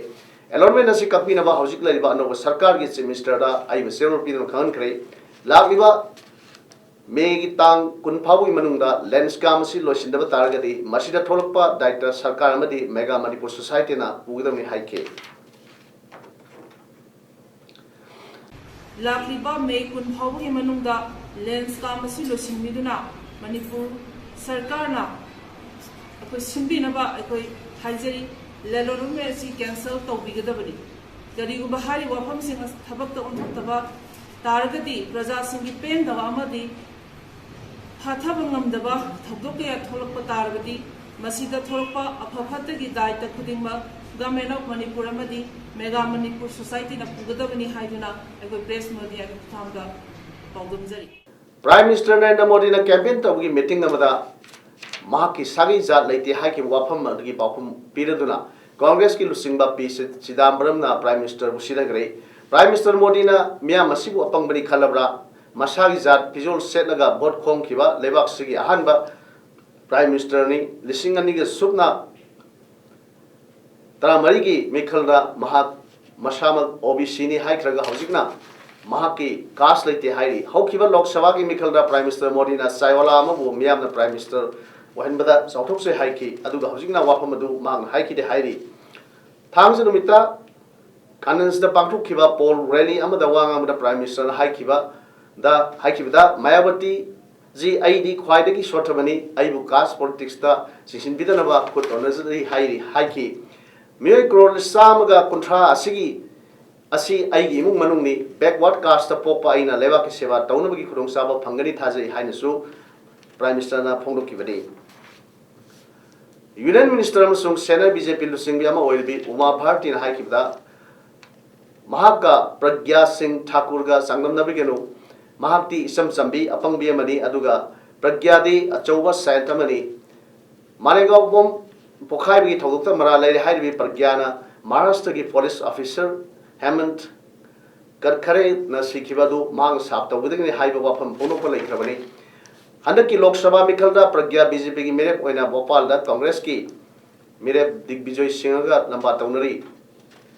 ꯑꯦꯂꯣꯠꯃꯦꯟꯠ ꯑꯁꯤ ꯀꯛꯄꯤꯅꯕ ꯍꯧꯖꯤꯛ ꯂꯩꯔꯤꯕ ꯑꯅꯧꯕ ꯁꯔꯀꯥꯔꯒꯤ ꯆꯤꯐ ꯃꯤꯅꯤꯁꯇꯔꯗ ꯑꯏꯕ ꯆꯦꯔꯣꯜ ꯄꯤꯗꯨꯅ ꯈꯪꯍꯟꯈ꯭ꯔꯦ꯫ ꯂꯥꯛꯂꯤꯕ ꯃꯦꯒꯤ ꯇꯥꯡ ꯀꯨꯟ ꯐꯥꯎꯕꯒꯤ ꯃꯅꯨꯡꯗ ꯂꯦꯟ ꯁ꯭ꯀꯥꯝ ꯑꯁꯤ ꯂꯣꯏꯁꯤꯟꯗꯕ ꯇꯥꯔꯒꯗꯤ ꯃꯁꯤꯗ ꯊꯣꯛꯂꯛꯄ ꯗꯥꯏꯇ ꯁꯔꯀꯥꯔ ꯑꯃꯗꯤ ꯃꯦꯒꯥ ꯃꯅꯤꯄꯨꯔ ꯁꯣꯁꯥꯏꯇꯤꯅ ꯄꯨꯒꯗꯕꯅꯤ ꯍꯥꯏꯈꯤ꯫ ꯂꯥꯛꯂꯤꯕ ꯃꯦ ꯀꯨꯟ ꯐꯥꯎꯕꯒꯤ ꯃꯅꯨꯡꯗ ꯂꯦꯟ ꯁ꯭ꯀꯥꯝ ꯑꯁꯤ ꯂꯣꯏꯁꯤꯟꯕꯤꯗꯨꯅ ꯃꯅꯤꯄꯨꯔ ꯁꯔꯀꯥꯔꯅ ꯑꯩꯈꯣꯏ ꯁꯤꯟꯕꯤꯅꯕ ꯑꯩꯈꯣꯏ ꯍꯥꯏꯖꯔꯤ꯫ ꯂꯦꯂꯣꯔꯨꯝꯃꯦ ꯑꯁꯤ ꯀꯦꯟꯁꯦꯜ ꯇꯧꯕꯤꯒꯗꯕꯅꯤ꯫ ꯀꯔꯤꯒꯨꯝꯕ ꯍꯥꯏꯔꯤꯕ ꯋꯥꯐꯝꯁꯤꯡ ꯑꯁꯤ ꯊꯕꯛꯇ ꯑꯣꯟꯊꯣꯛꯇꯕ ꯇꯥꯔꯒꯗꯤ ꯄ꯭ꯔꯖꯥꯁꯤꯡꯒꯤ ꯄꯦꯟꯗꯕ ꯑꯃꯗꯤ ꯐꯥꯊꯕ ꯉꯝꯗꯕ ꯊꯧꯗꯣꯛ ꯀꯌꯥ ꯊꯣꯛꯂꯛꯄ ꯇꯥꯔꯕꯗꯤ ꯃꯁꯤꯗ ꯊꯣꯛꯂꯛꯄ ꯑꯐ ꯐꯠꯇꯒꯤ ꯗꯥꯏꯇ ꯈꯨꯗꯤꯡꯃꯛ Government of Manipur ꯑꯃꯗꯤ ꯃꯦꯒꯥ ꯃꯅꯤꯄꯨꯔ ꯁꯣꯁꯥꯏꯇꯤꯅ ꯄꯨꯒꯗꯕꯅꯤ ꯍꯥꯏꯗꯨꯅ ꯑꯩꯈꯣꯏ ꯄ꯭ꯔꯦꯁ ꯃꯤꯗꯤꯌꯥꯒꯤ ꯈꯨꯠꯊꯥꯡꯗ ꯄꯥꯎꯗꯝꯖꯔꯤ꯫ ꯄ꯭ꯔꯥꯏꯝ ꯃꯤꯅꯤꯁꯇꯔ ꯅꯔꯦꯟꯗ꯭ꯔ ꯃꯣꯗꯤꯅ ꯀꯦꯝꯄꯦꯟ ꯇꯧꯕꯒꯤ ꯃꯤꯇꯤꯡ ꯑꯃꯗ ꯃꯍꯥꯛꯀꯤ ꯁꯥꯒꯩ ꯖꯥꯠ ꯂꯩꯇꯦ ꯍꯥꯏꯈꯤꯕ ꯋꯥꯐꯝ ꯑꯗꯨꯒꯤ ꯄꯥꯎꯈꯨꯝ ꯄꯤꯔꯗꯨꯅ ꯀꯣꯡꯒ꯭ꯔꯦꯁꯀꯤ ꯂꯨꯆꯤꯡꯕ ꯄꯤ ꯆꯤꯗꯥꯝꯕꯔꯝꯅ ꯄ꯭ꯔꯥꯏꯝ ꯃꯤꯅꯤꯁꯇꯔꯕꯨ ꯁꯤꯙꯈ꯭ꯔꯦ꯫ ꯄ꯭ꯔꯥꯏꯝ ꯃꯤꯅꯤꯁꯇꯔ ꯃꯣꯗꯤꯅ ꯃꯤꯌꯥꯝ ꯑꯁꯤꯕꯨ ꯑꯄꯪꯕꯅꯤ ꯈꯜꯂꯕ꯭ꯔꯥ? ꯃꯁꯥꯒꯤ ꯖꯥꯠ ꯐꯤꯖꯣꯜ ꯁꯦꯠꯂꯒ ꯚꯣꯠ ꯈꯣꯝꯈꯤꯕ ꯂꯩꯕꯥꯛꯁꯤꯒꯤ ꯑꯍꯥꯟꯕ ꯄ꯭ꯔꯥꯏꯝ ꯃꯤꯅꯤꯁꯇꯔꯅꯤ꯫ ꯂꯤꯁꯤꯡ ꯑꯅꯤꯒ ꯁꯨꯞꯅ ꯇꯔꯥꯃꯔꯤꯒꯤ ꯃꯤꯈꯜꯗ ꯃꯍꯥꯛ ꯃꯁꯥꯃꯛ ꯑꯣ ꯕꯤ ꯁꯤꯅꯤ ꯍꯥꯏꯈ꯭ꯔꯒ ꯍꯧꯖꯤꯛꯅ ꯃꯍꯥꯛꯀꯤ ꯀꯥꯁ ꯂꯩꯇꯦ ꯍꯥꯏꯔꯤ꯫ ꯍꯧꯈꯤꯕ ꯂꯣꯛ ꯁꯚꯥꯒꯤ ꯃꯤꯈꯜꯗ ꯄ꯭ꯔꯥꯏꯝ ꯃꯤꯅꯤꯁꯇꯔ ꯃꯣꯗꯤꯅ ꯆꯥꯏꯋꯥꯂꯥ ꯑꯃꯕꯨ ꯃꯤꯌꯥꯝꯅ ꯄ꯭ꯔꯥꯏꯝ ꯃꯤꯅꯤꯁꯇꯔ ꯑꯣꯏꯍꯟꯕꯗ ꯆꯥꯎꯊꯣꯛꯆꯩ ꯍꯥꯏꯈꯤ꯫ ꯑꯗꯨꯒ ꯍꯧꯖꯤꯛꯅ ꯋꯥꯐꯝ ꯑꯗꯨ ꯃꯍꯥꯛꯅ ꯍꯥꯏꯈꯤꯗꯦ ꯍꯥꯏꯔꯤ꯫ ꯊꯥꯡꯖ ꯅꯨꯃꯤꯠꯇ ꯀꯥꯅꯟꯁꯇ ꯄꯥꯡꯊꯣꯛꯈꯤꯕ ꯄꯣꯜ ꯔꯦꯂꯤ ꯑꯃꯗ ꯋꯥ ꯉꯥꯡꯕꯗ ꯄ꯭ꯔꯥꯏꯝ ꯃꯤꯅꯤꯁꯇꯔꯅ ꯍꯥꯏꯈꯤꯕꯗ ꯍꯥꯏꯈꯤꯕꯗ ꯃꯌꯥꯕꯇꯤ ꯖꯤ ꯑꯩꯗꯤ ꯈ꯭ꯋꯥꯏꯗꯒꯤ ꯁꯣꯠꯊꯕꯅꯤ, ꯑꯩꯕꯨ ꯀꯥꯁ ꯄꯣꯂꯤꯇꯤꯛꯁꯇ ꯆꯤꯡꯁꯤꯟꯕꯤꯗꯅꯕ ꯈꯨꯠ ꯇꯧꯅꯖꯔꯤ ꯍꯥꯏꯔꯤ ꯍꯥꯏꯈꯤ꯫ ꯃꯤꯑꯣꯏ ꯀ꯭ꯔꯣꯔ ꯆꯥꯝꯃꯒ ꯀꯨꯟꯊ꯭ꯔꯥ ꯑꯁꯤꯒꯤ ꯑꯁꯤ ꯑꯩꯒꯤ ꯏꯃꯨꯡ ꯃꯅꯨꯡꯅꯤ꯫ ꯕꯦꯛꯋꯥꯔꯗ ꯀꯥꯁꯇ ꯄꯣꯛꯄ ꯑꯩꯅ ꯂꯩꯕꯥꯛꯀꯤ ꯁꯦꯕꯥ ꯇꯧꯅꯕꯒꯤ ꯈꯨꯗꯣꯡꯆꯥꯕ ꯐꯪꯒꯅꯤ ꯊꯥꯖꯩ ꯍꯥꯏꯅꯁꯨ ꯄ꯭ꯔꯥꯏꯝ ꯃꯤꯅꯤꯁꯇꯔꯅ ꯐꯣꯡꯗꯣꯛꯈꯤꯕꯅꯤ꯫ ꯌꯨꯅꯤꯌꯟ ꯃꯤꯅꯤꯁꯇꯔ ꯑꯃꯁꯨꯡ ꯁꯦꯅꯤꯌꯔ ꯕꯤ ꯖꯦ ꯄꯤ ꯂꯨꯆꯤꯡꯕꯤ ꯑꯃ ꯑꯣꯏꯔꯤꯕꯤ ꯎꯃꯥ ꯚꯥꯔꯇꯤꯅ ꯍꯥꯏꯈꯤꯕꯗ, ꯃꯍꯥꯛꯀ ꯄ꯭ꯔꯒ꯭ꯌꯥ ꯁꯤꯡ ꯊꯥꯀꯨꯔꯒ ꯆꯥꯡꯗꯝꯅꯕꯤꯒꯅꯨ꯫ ꯃꯍꯥꯛꯇꯤ ꯏꯆꯝ ꯆꯝꯕꯤ, ꯑꯄꯪꯕꯤ ꯑꯃꯅꯤ, ꯑꯗꯨꯒ ꯄ꯭ꯔꯒ꯭ꯌꯥꯗꯤ ꯑꯆꯧꯕ ꯁꯥꯏꯟꯇ ꯑꯃꯅꯤ꯫ ꯃꯥꯂꯦꯒꯥꯎ ꯕꯣꯝ ꯄꯣꯈꯥꯏꯕꯒꯤ ꯊꯧꯗꯣꯛꯇ ꯃꯔꯥꯜ ꯂꯩꯔꯦ ꯍꯥꯏꯔꯤꯕꯤ ꯄ꯭ꯔꯒ꯭ꯌꯥꯅ ꯃꯍꯥꯔꯥꯁꯇ꯭ꯔꯒꯤ ꯄꯨꯂꯤꯁ ꯑꯣꯐꯤꯁꯥꯔ ꯍꯦꯃꯟꯠ ꯀꯠꯈꯔꯦꯅ ꯁꯤꯈꯤꯕ ꯑꯗꯨ ꯃꯍꯥꯛꯅ ꯁꯥꯞ ꯇꯧꯒꯗꯕꯅꯤ ꯍꯥꯏꯕ ꯋꯥꯐꯝ ꯐꯣꯡꯗꯣꯛꯄ ꯂꯩꯈ꯭ꯔꯕꯅꯤ꯫ ꯍꯟꯗꯛꯀꯤ ꯂꯣꯛ ꯁꯚꯥ ꯃꯤꯈꯜꯗ ꯄ꯭ꯔꯒ꯭ꯌꯥ ꯕꯤ ꯖꯦ ꯄꯤꯒꯤ ꯃꯤꯔꯦꯞ ꯑꯣꯏꯅ ꯚꯣꯄꯥꯜꯗ ꯀꯪꯒ꯭ꯔꯦꯁꯀꯤ ꯃꯤꯔꯦꯞ ꯗꯤꯒꯕꯤꯖꯣꯏ ꯁꯤꯡꯍꯒ ꯂꯝꯕꯥ ꯇꯧꯅꯔꯤ꯫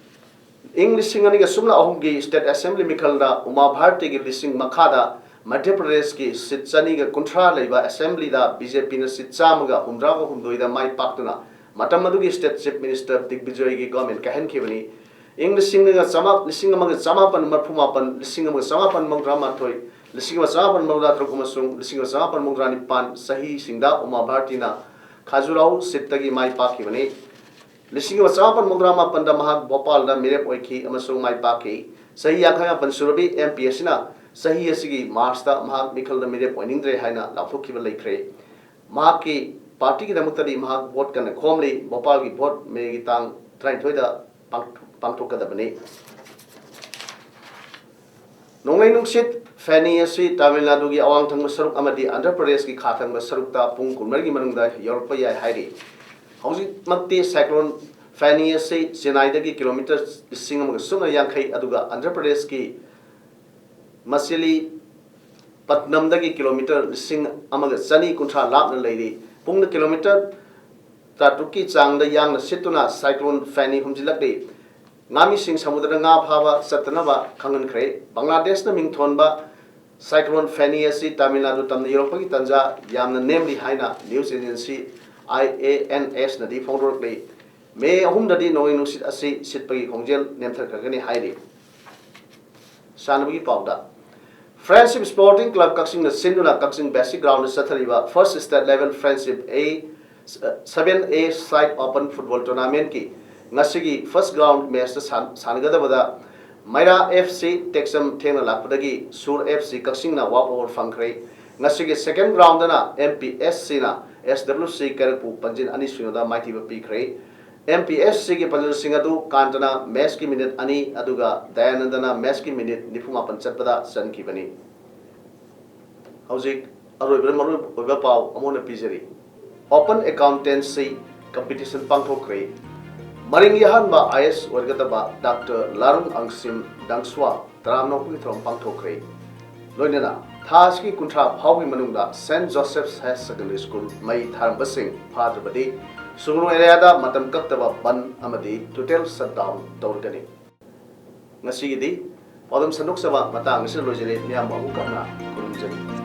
ꯏꯪ ꯂꯤꯁꯤꯡ ꯑꯅꯤꯒ ꯁꯨꯞꯅ ꯑꯍꯨꯝꯒꯤ ꯁ꯭ꯇꯦꯠ ꯑꯦꯁꯦꯝꯕ꯭ꯂꯤ ꯃꯤꯈꯜꯗ ꯎꯃꯥ ꯚꯥꯔꯇꯤꯒꯤ ꯂꯤꯁꯤꯡ ꯃꯈꯥꯗ ꯃꯙ꯭ꯌ ꯄ꯭ꯔꯗꯦꯁꯀꯤ ꯁꯤꯠ ꯆꯅꯤꯒ ꯀꯨꯟꯊ꯭ꯔꯥ ꯂꯩꯕ ꯑꯦꯁꯦꯝꯕ꯭ꯂꯤꯗ ꯕꯤ ꯖꯦ ꯄꯤꯅ ꯁꯤꯠ ꯆꯥꯝꯃꯒ ꯍꯨꯝꯗ꯭ꯔꯥꯒ ꯍꯨꯝꯗꯣꯏꯗ ꯃꯥꯏ ꯄꯥꯛꯇꯨꯅ ꯃꯇꯝ ꯑꯗꯨꯒꯤ ꯁ꯭ꯇꯦꯠ ꯆꯤꯐ ꯃꯤꯅꯤꯁꯇꯔ ꯗꯤꯒꯕꯤꯖꯣꯏꯒꯤ ꯒꯣꯔꯃꯦꯟ ꯀꯥꯏꯍꯟꯈꯤꯕꯅꯤ꯫ ꯏꯪ ꯂꯤꯁꯤꯡ ꯑꯃꯒ ꯆꯃꯥꯄꯟ, ꯂꯤꯁꯤꯡ ꯑꯃꯒ ꯆꯃꯥꯄꯟ ꯃꯔꯐꯨ ꯃꯥꯄꯟ, ꯂꯤꯁꯤꯡ ꯑꯃꯒ ꯆꯃꯥꯄꯟ ꯃꯧꯗ꯭ꯔꯥ ꯃꯥꯊꯣꯏ, ꯂꯤꯁꯤꯡ ꯑꯃꯒ ꯆꯃꯥꯄꯟ ꯃꯧꯗ꯭ꯔꯥ ꯇꯔꯨꯛ ꯑꯃꯁꯨꯡ ꯂꯤꯁꯤꯡ ꯑꯃꯒ ꯆꯃꯥꯄꯟ ꯃꯧꯗ꯭ꯔꯥ ꯅꯤꯄꯥꯟ ꯆꯍꯤꯁꯤꯡꯗ ꯎꯃꯥ ꯚꯥꯔꯇꯤꯅ ꯈꯥꯖꯨꯔꯥꯍꯣ ꯁꯤꯠꯇꯒꯤ ꯃꯥꯏ ꯄꯥꯛꯈꯤꯕꯅꯤ꯫ ꯂꯤꯁꯤꯡ ꯑꯃ ꯆꯃꯥꯄꯟ ꯃꯧꯗ꯭ꯔꯥ ꯃꯥꯄꯟꯗ ꯃꯍꯥꯛ ꯚꯣꯄꯥꯜꯗ ꯃꯤꯔꯦꯞ ꯑꯣꯏꯈꯤ ꯑꯃꯁꯨꯡ ꯃꯥꯏ ꯄꯥꯛꯈꯤ꯫ ꯆꯍꯤ ꯌꯥꯡꯈꯩ ꯃꯥꯄꯟ ꯁꯨꯔꯕꯤ ꯑꯦꯝ ꯄꯤ ꯑꯁꯤꯅ ꯆꯍꯤ ꯑꯁꯤꯒꯤ ꯃꯥꯔꯆꯇ ꯃꯍꯥꯛ ꯃꯤꯈꯜꯗ ꯃꯤꯔꯦꯞ ꯑꯣꯏꯅꯤꯡꯗ꯭ꯔꯦ ꯍꯥꯏꯅ ꯂꯥꯎꯊꯣꯛꯈꯤꯕ ꯂꯩꯈ꯭ꯔꯦ꯫ ꯃꯍꯥꯛꯀꯤ ꯄꯥꯔꯇꯤꯒꯤꯗꯃꯛꯇꯗꯤ ꯃꯍꯥꯛ ꯚꯣꯠ ꯀꯟꯅ ꯈꯣꯝꯂꯤ꯫ ꯚꯣꯄꯥꯜꯒꯤ ꯚꯣꯠ ꯃꯦꯒꯤ ꯇꯥꯡ ꯇꯔꯥꯅꯤꯊꯣꯏꯗ ꯄꯥꯡꯊꯣꯛ-, ꯄꯥꯡꯊꯣꯛꯀꯗꯕꯅꯤ꯫ ꯅꯣꯡꯂꯩ ꯅꯨꯡꯁꯤꯠ ꯐꯦꯅꯤ ꯑꯁꯤ ꯇꯥꯃꯤꯜ ꯅꯥꯗꯨꯒꯤ ꯑꯋꯥꯡ ꯊꯪꯕ ꯁꯔꯨꯛ ꯑꯃꯗꯤ ꯑꯟꯙ꯭ꯔ ꯄ꯭ꯔꯗꯦꯁꯀꯤ ꯈꯥ ꯊꯪꯕ ꯁꯔꯨꯛꯇ ꯄꯨꯡ ꯀꯨꯟꯃꯔꯤꯒꯤ ꯃꯅꯨꯡꯗ ꯌꯧꯔꯛꯄ ꯌꯥꯏ ꯍꯥꯏꯔꯤ꯫ ꯍꯧꯖꯤꯛꯃꯛꯇꯤ ꯁꯥꯏꯀ꯭ꯂꯣꯟ ꯐꯦꯅꯤ ꯑꯁꯤ ꯆꯦꯟꯅꯥꯏꯗꯒꯤ ꯀꯤꯂꯣꯃꯤꯇꯔ ꯂꯤꯁꯤꯡ ꯑꯃꯒ ꯁꯨꯞꯅ ꯌꯥꯡꯈꯩ, ꯑꯗꯨꯒ ꯑꯟꯙ꯭ꯔ ꯄ꯭ꯔꯗꯦꯁꯀꯤ ꯃꯆꯤꯂꯤ ꯄꯠꯅꯝꯗꯒꯤ ꯀꯤꯂꯣꯃꯤꯇꯔ ꯂꯤꯁꯤꯡ ꯑꯃꯒ ꯆꯅꯤ ꯀꯨꯟꯊ꯭ꯔꯥ ꯂꯥꯞꯅ ꯂꯩꯔꯤ꯫ ꯄꯨꯡꯗ ꯀꯤꯂꯣꯃꯤꯇꯔ ꯇꯔꯥꯇꯔꯨꯛꯀꯤ ꯆꯥꯡꯗ ꯌꯥꯡꯅ ꯁꯤꯠꯇꯨꯅ ꯁꯥꯏꯀ꯭ꯂꯣꯟ ꯐꯦꯅꯤ ꯍꯨꯝꯖꯤꯜꯂꯛꯂꯤ꯫ ꯉꯥꯃꯤꯁꯤꯡ ꯁꯃꯨꯗ꯭ꯔꯗ ꯉꯥ ꯐꯥꯕ ꯆꯠꯇꯅꯕ ꯈꯪꯍꯟꯈ꯭ꯔꯦ꯫ ꯕꯪꯒ꯭ꯂꯥꯗꯦꯁꯅ ꯃꯤꯡꯊꯣꯟꯕ ꯁꯥꯏꯀ꯭ꯂꯣꯟ ꯐꯦꯅꯤ ꯑꯁꯤ ꯇꯥꯃꯤꯜ ꯅꯥꯗꯨ ꯇꯝꯅ ꯌꯧꯔꯛꯄꯒꯤ ꯇꯥꯟꯖꯥ ꯌꯥꯝꯅ ꯅꯦꯝꯂꯤ ꯍꯥꯏꯅ news agency I A N ꯑꯦꯁꯅꯗꯤ ꯐꯣꯡꯗꯣꯔꯛꯂꯤ꯫ ꯃꯦ ꯑꯍꯨꯝꯗꯗꯤ ꯅꯣꯡꯂꯩ ꯅꯨꯡꯁꯤꯠ ꯑꯁꯤ ꯁꯤꯠꯄꯒꯤ ꯈꯣꯡꯖꯦꯜ ꯅꯦꯝꯊꯔꯛꯀꯅꯤ ꯍꯥꯏꯔꯤ꯫ ꯁꯥꯟꯅꯕꯒꯤ ꯄꯥꯎꯗ, ꯐ꯭ꯔꯦꯟꯁꯤꯞ ꯁ꯭ꯄꯣꯔꯇꯤꯡ ꯀ꯭ꯂꯕ ꯀꯛꯆꯤꯡꯅ ꯁꯤꯟꯗꯨꯅ ꯀꯛꯆꯤꯡ ꯕꯦꯁꯤꯛ ꯒ꯭ꯔꯥꯎꯟꯗ ꯆꯠꯊꯔꯤꯕ ꯐꯥꯔꯁ ꯁ꯭ꯇꯦꯠ ꯂꯦꯚꯦꯜ ꯐ꯭ꯔꯦꯟꯁꯤꯞ ꯑꯦ, ꯁꯚꯦꯟ ꯑꯦ ꯁꯥꯏꯠ ꯑꯣꯄꯟ ꯐꯨꯠꯕꯣꯜ ꯇꯣꯔꯅꯥꯃꯦꯟꯠꯀꯤ ꯉꯁꯤꯒꯤ ꯐꯥꯔꯁ ꯒ꯭ꯔꯥꯎꯟ ꯃꯦꯆꯇ ꯁꯥꯟ-, ꯁꯥꯟꯅꯒꯗꯕꯗ ꯃꯩꯔꯥ ꯑꯦꯐ ꯁꯤ ꯇꯦꯛꯆꯝ ꯊꯦꯡꯅ ꯂꯥꯛꯄꯗꯒꯤ ꯁꯨꯔ ꯑꯦꯐ ꯁꯤ ꯀꯛꯆꯤꯡꯅ ꯋꯥꯛ ꯑꯣꯚꯔ ꯐꯪꯈ꯭ꯔꯦ꯫ ꯉꯁꯤꯒꯤ ꯁꯦꯀꯦꯟ ꯒ꯭ꯔꯥꯎꯟꯗꯅ ꯑꯦꯝ ꯄꯤ ꯑꯦꯁ ꯁꯤꯅ ꯑꯦꯁ ꯗꯕ꯭ꯂꯤꯎ ꯁꯤ ꯀꯩꯔꯛꯄꯨ ꯄꯟꯖꯤꯟ ꯑꯅꯤ ꯁꯤꯅꯣꯗ ꯃꯥꯏꯊꯤꯕ ꯄꯤꯈ꯭ꯔꯦ꯫ ꯑꯦꯝ ꯄꯤ ꯑꯦꯁ ꯁꯤꯒꯤ ꯄꯖꯜꯁꯤꯡ ꯑꯗꯨ ꯀꯥꯟꯇꯅ ꯃꯦꯠꯁꯀꯤ ꯃꯤꯅꯤꯠ ꯑꯅꯤ ꯑꯗꯨꯒ ꯗꯌꯥꯅꯟꯗꯅ ꯃꯦꯠꯁꯀꯤ ꯃꯤꯅꯤꯠ ꯅꯤꯐꯨ ꯃꯥꯄꯟ ꯆꯠꯄꯗ ꯆꯟꯈꯤꯕꯅꯤ꯫ ꯍꯧꯖꯤꯛ ꯑꯔꯣꯏꯕꯗ ꯃꯔꯨ ꯑꯣꯏꯕ ꯄꯥꯎ ꯑꯃꯨꯛ ꯍꯟꯅ ꯄꯤꯖꯔꯤ꯫ ꯑꯣꯄꯟ ꯑꯦꯀꯥꯎꯟꯇꯦꯟꯁꯤ ꯀꯝꯄꯤꯇꯤꯁꯟ ꯄꯥꯡꯊꯣꯛꯈ꯭ꯔꯦ꯫ ꯃꯔꯤꯡꯒꯤ ꯑꯍꯥꯟꯕ ꯑꯥꯏ ꯑꯦꯁ ꯑꯣꯏꯔꯒꯗꯕ ꯗꯥꯛꯇꯔ ꯂꯥꯔꯨꯡ ꯑꯪꯁꯤꯝ ꯗꯥꯡꯁ꯭ꯋꯥ ꯇꯔꯥꯝꯅ ꯑꯣꯛꯄꯒꯤ ꯊꯧꯔꯝ ꯄꯥꯡꯊꯣꯛꯈ꯭ꯔꯦ꯫ ꯂꯣꯏꯅꯅ ꯊꯥ ꯑꯁꯤꯒꯤ ꯀꯨꯟꯊ꯭ꯔꯥ ꯐꯥꯎꯒꯤ ꯃꯅꯨꯡꯗ saint Joseph higher secondary school ꯃꯩ ꯊꯥꯔꯝꯕꯁꯤꯡ ꯐꯥꯗ꯭ꯔꯕꯗꯤ ꯁꯨꯒꯅꯨ ꯑꯦꯔꯤꯌꯥꯗ ꯃꯇꯝ ꯀꯛꯇꯕ ꯕꯟ ꯑꯃꯗꯤ ꯇꯣꯇꯦꯜ ꯁꯠꯗꯥꯎꯟ ꯇꯧꯔꯒꯅꯤ꯫ ꯉꯁꯤꯒꯤꯗꯤ ꯄꯥꯎꯗꯝ ꯁꯟꯗꯣꯛꯆꯕ ꯃꯇꯥꯡ ꯑꯁꯤꯗ ꯂꯣꯏꯖꯔꯦ꯫ ꯃꯤꯌꯥꯝꯕꯨ ꯑꯃꯨꯛ ꯍꯟꯅ ꯈꯨꯔꯨꯝꯖꯔꯤ꯫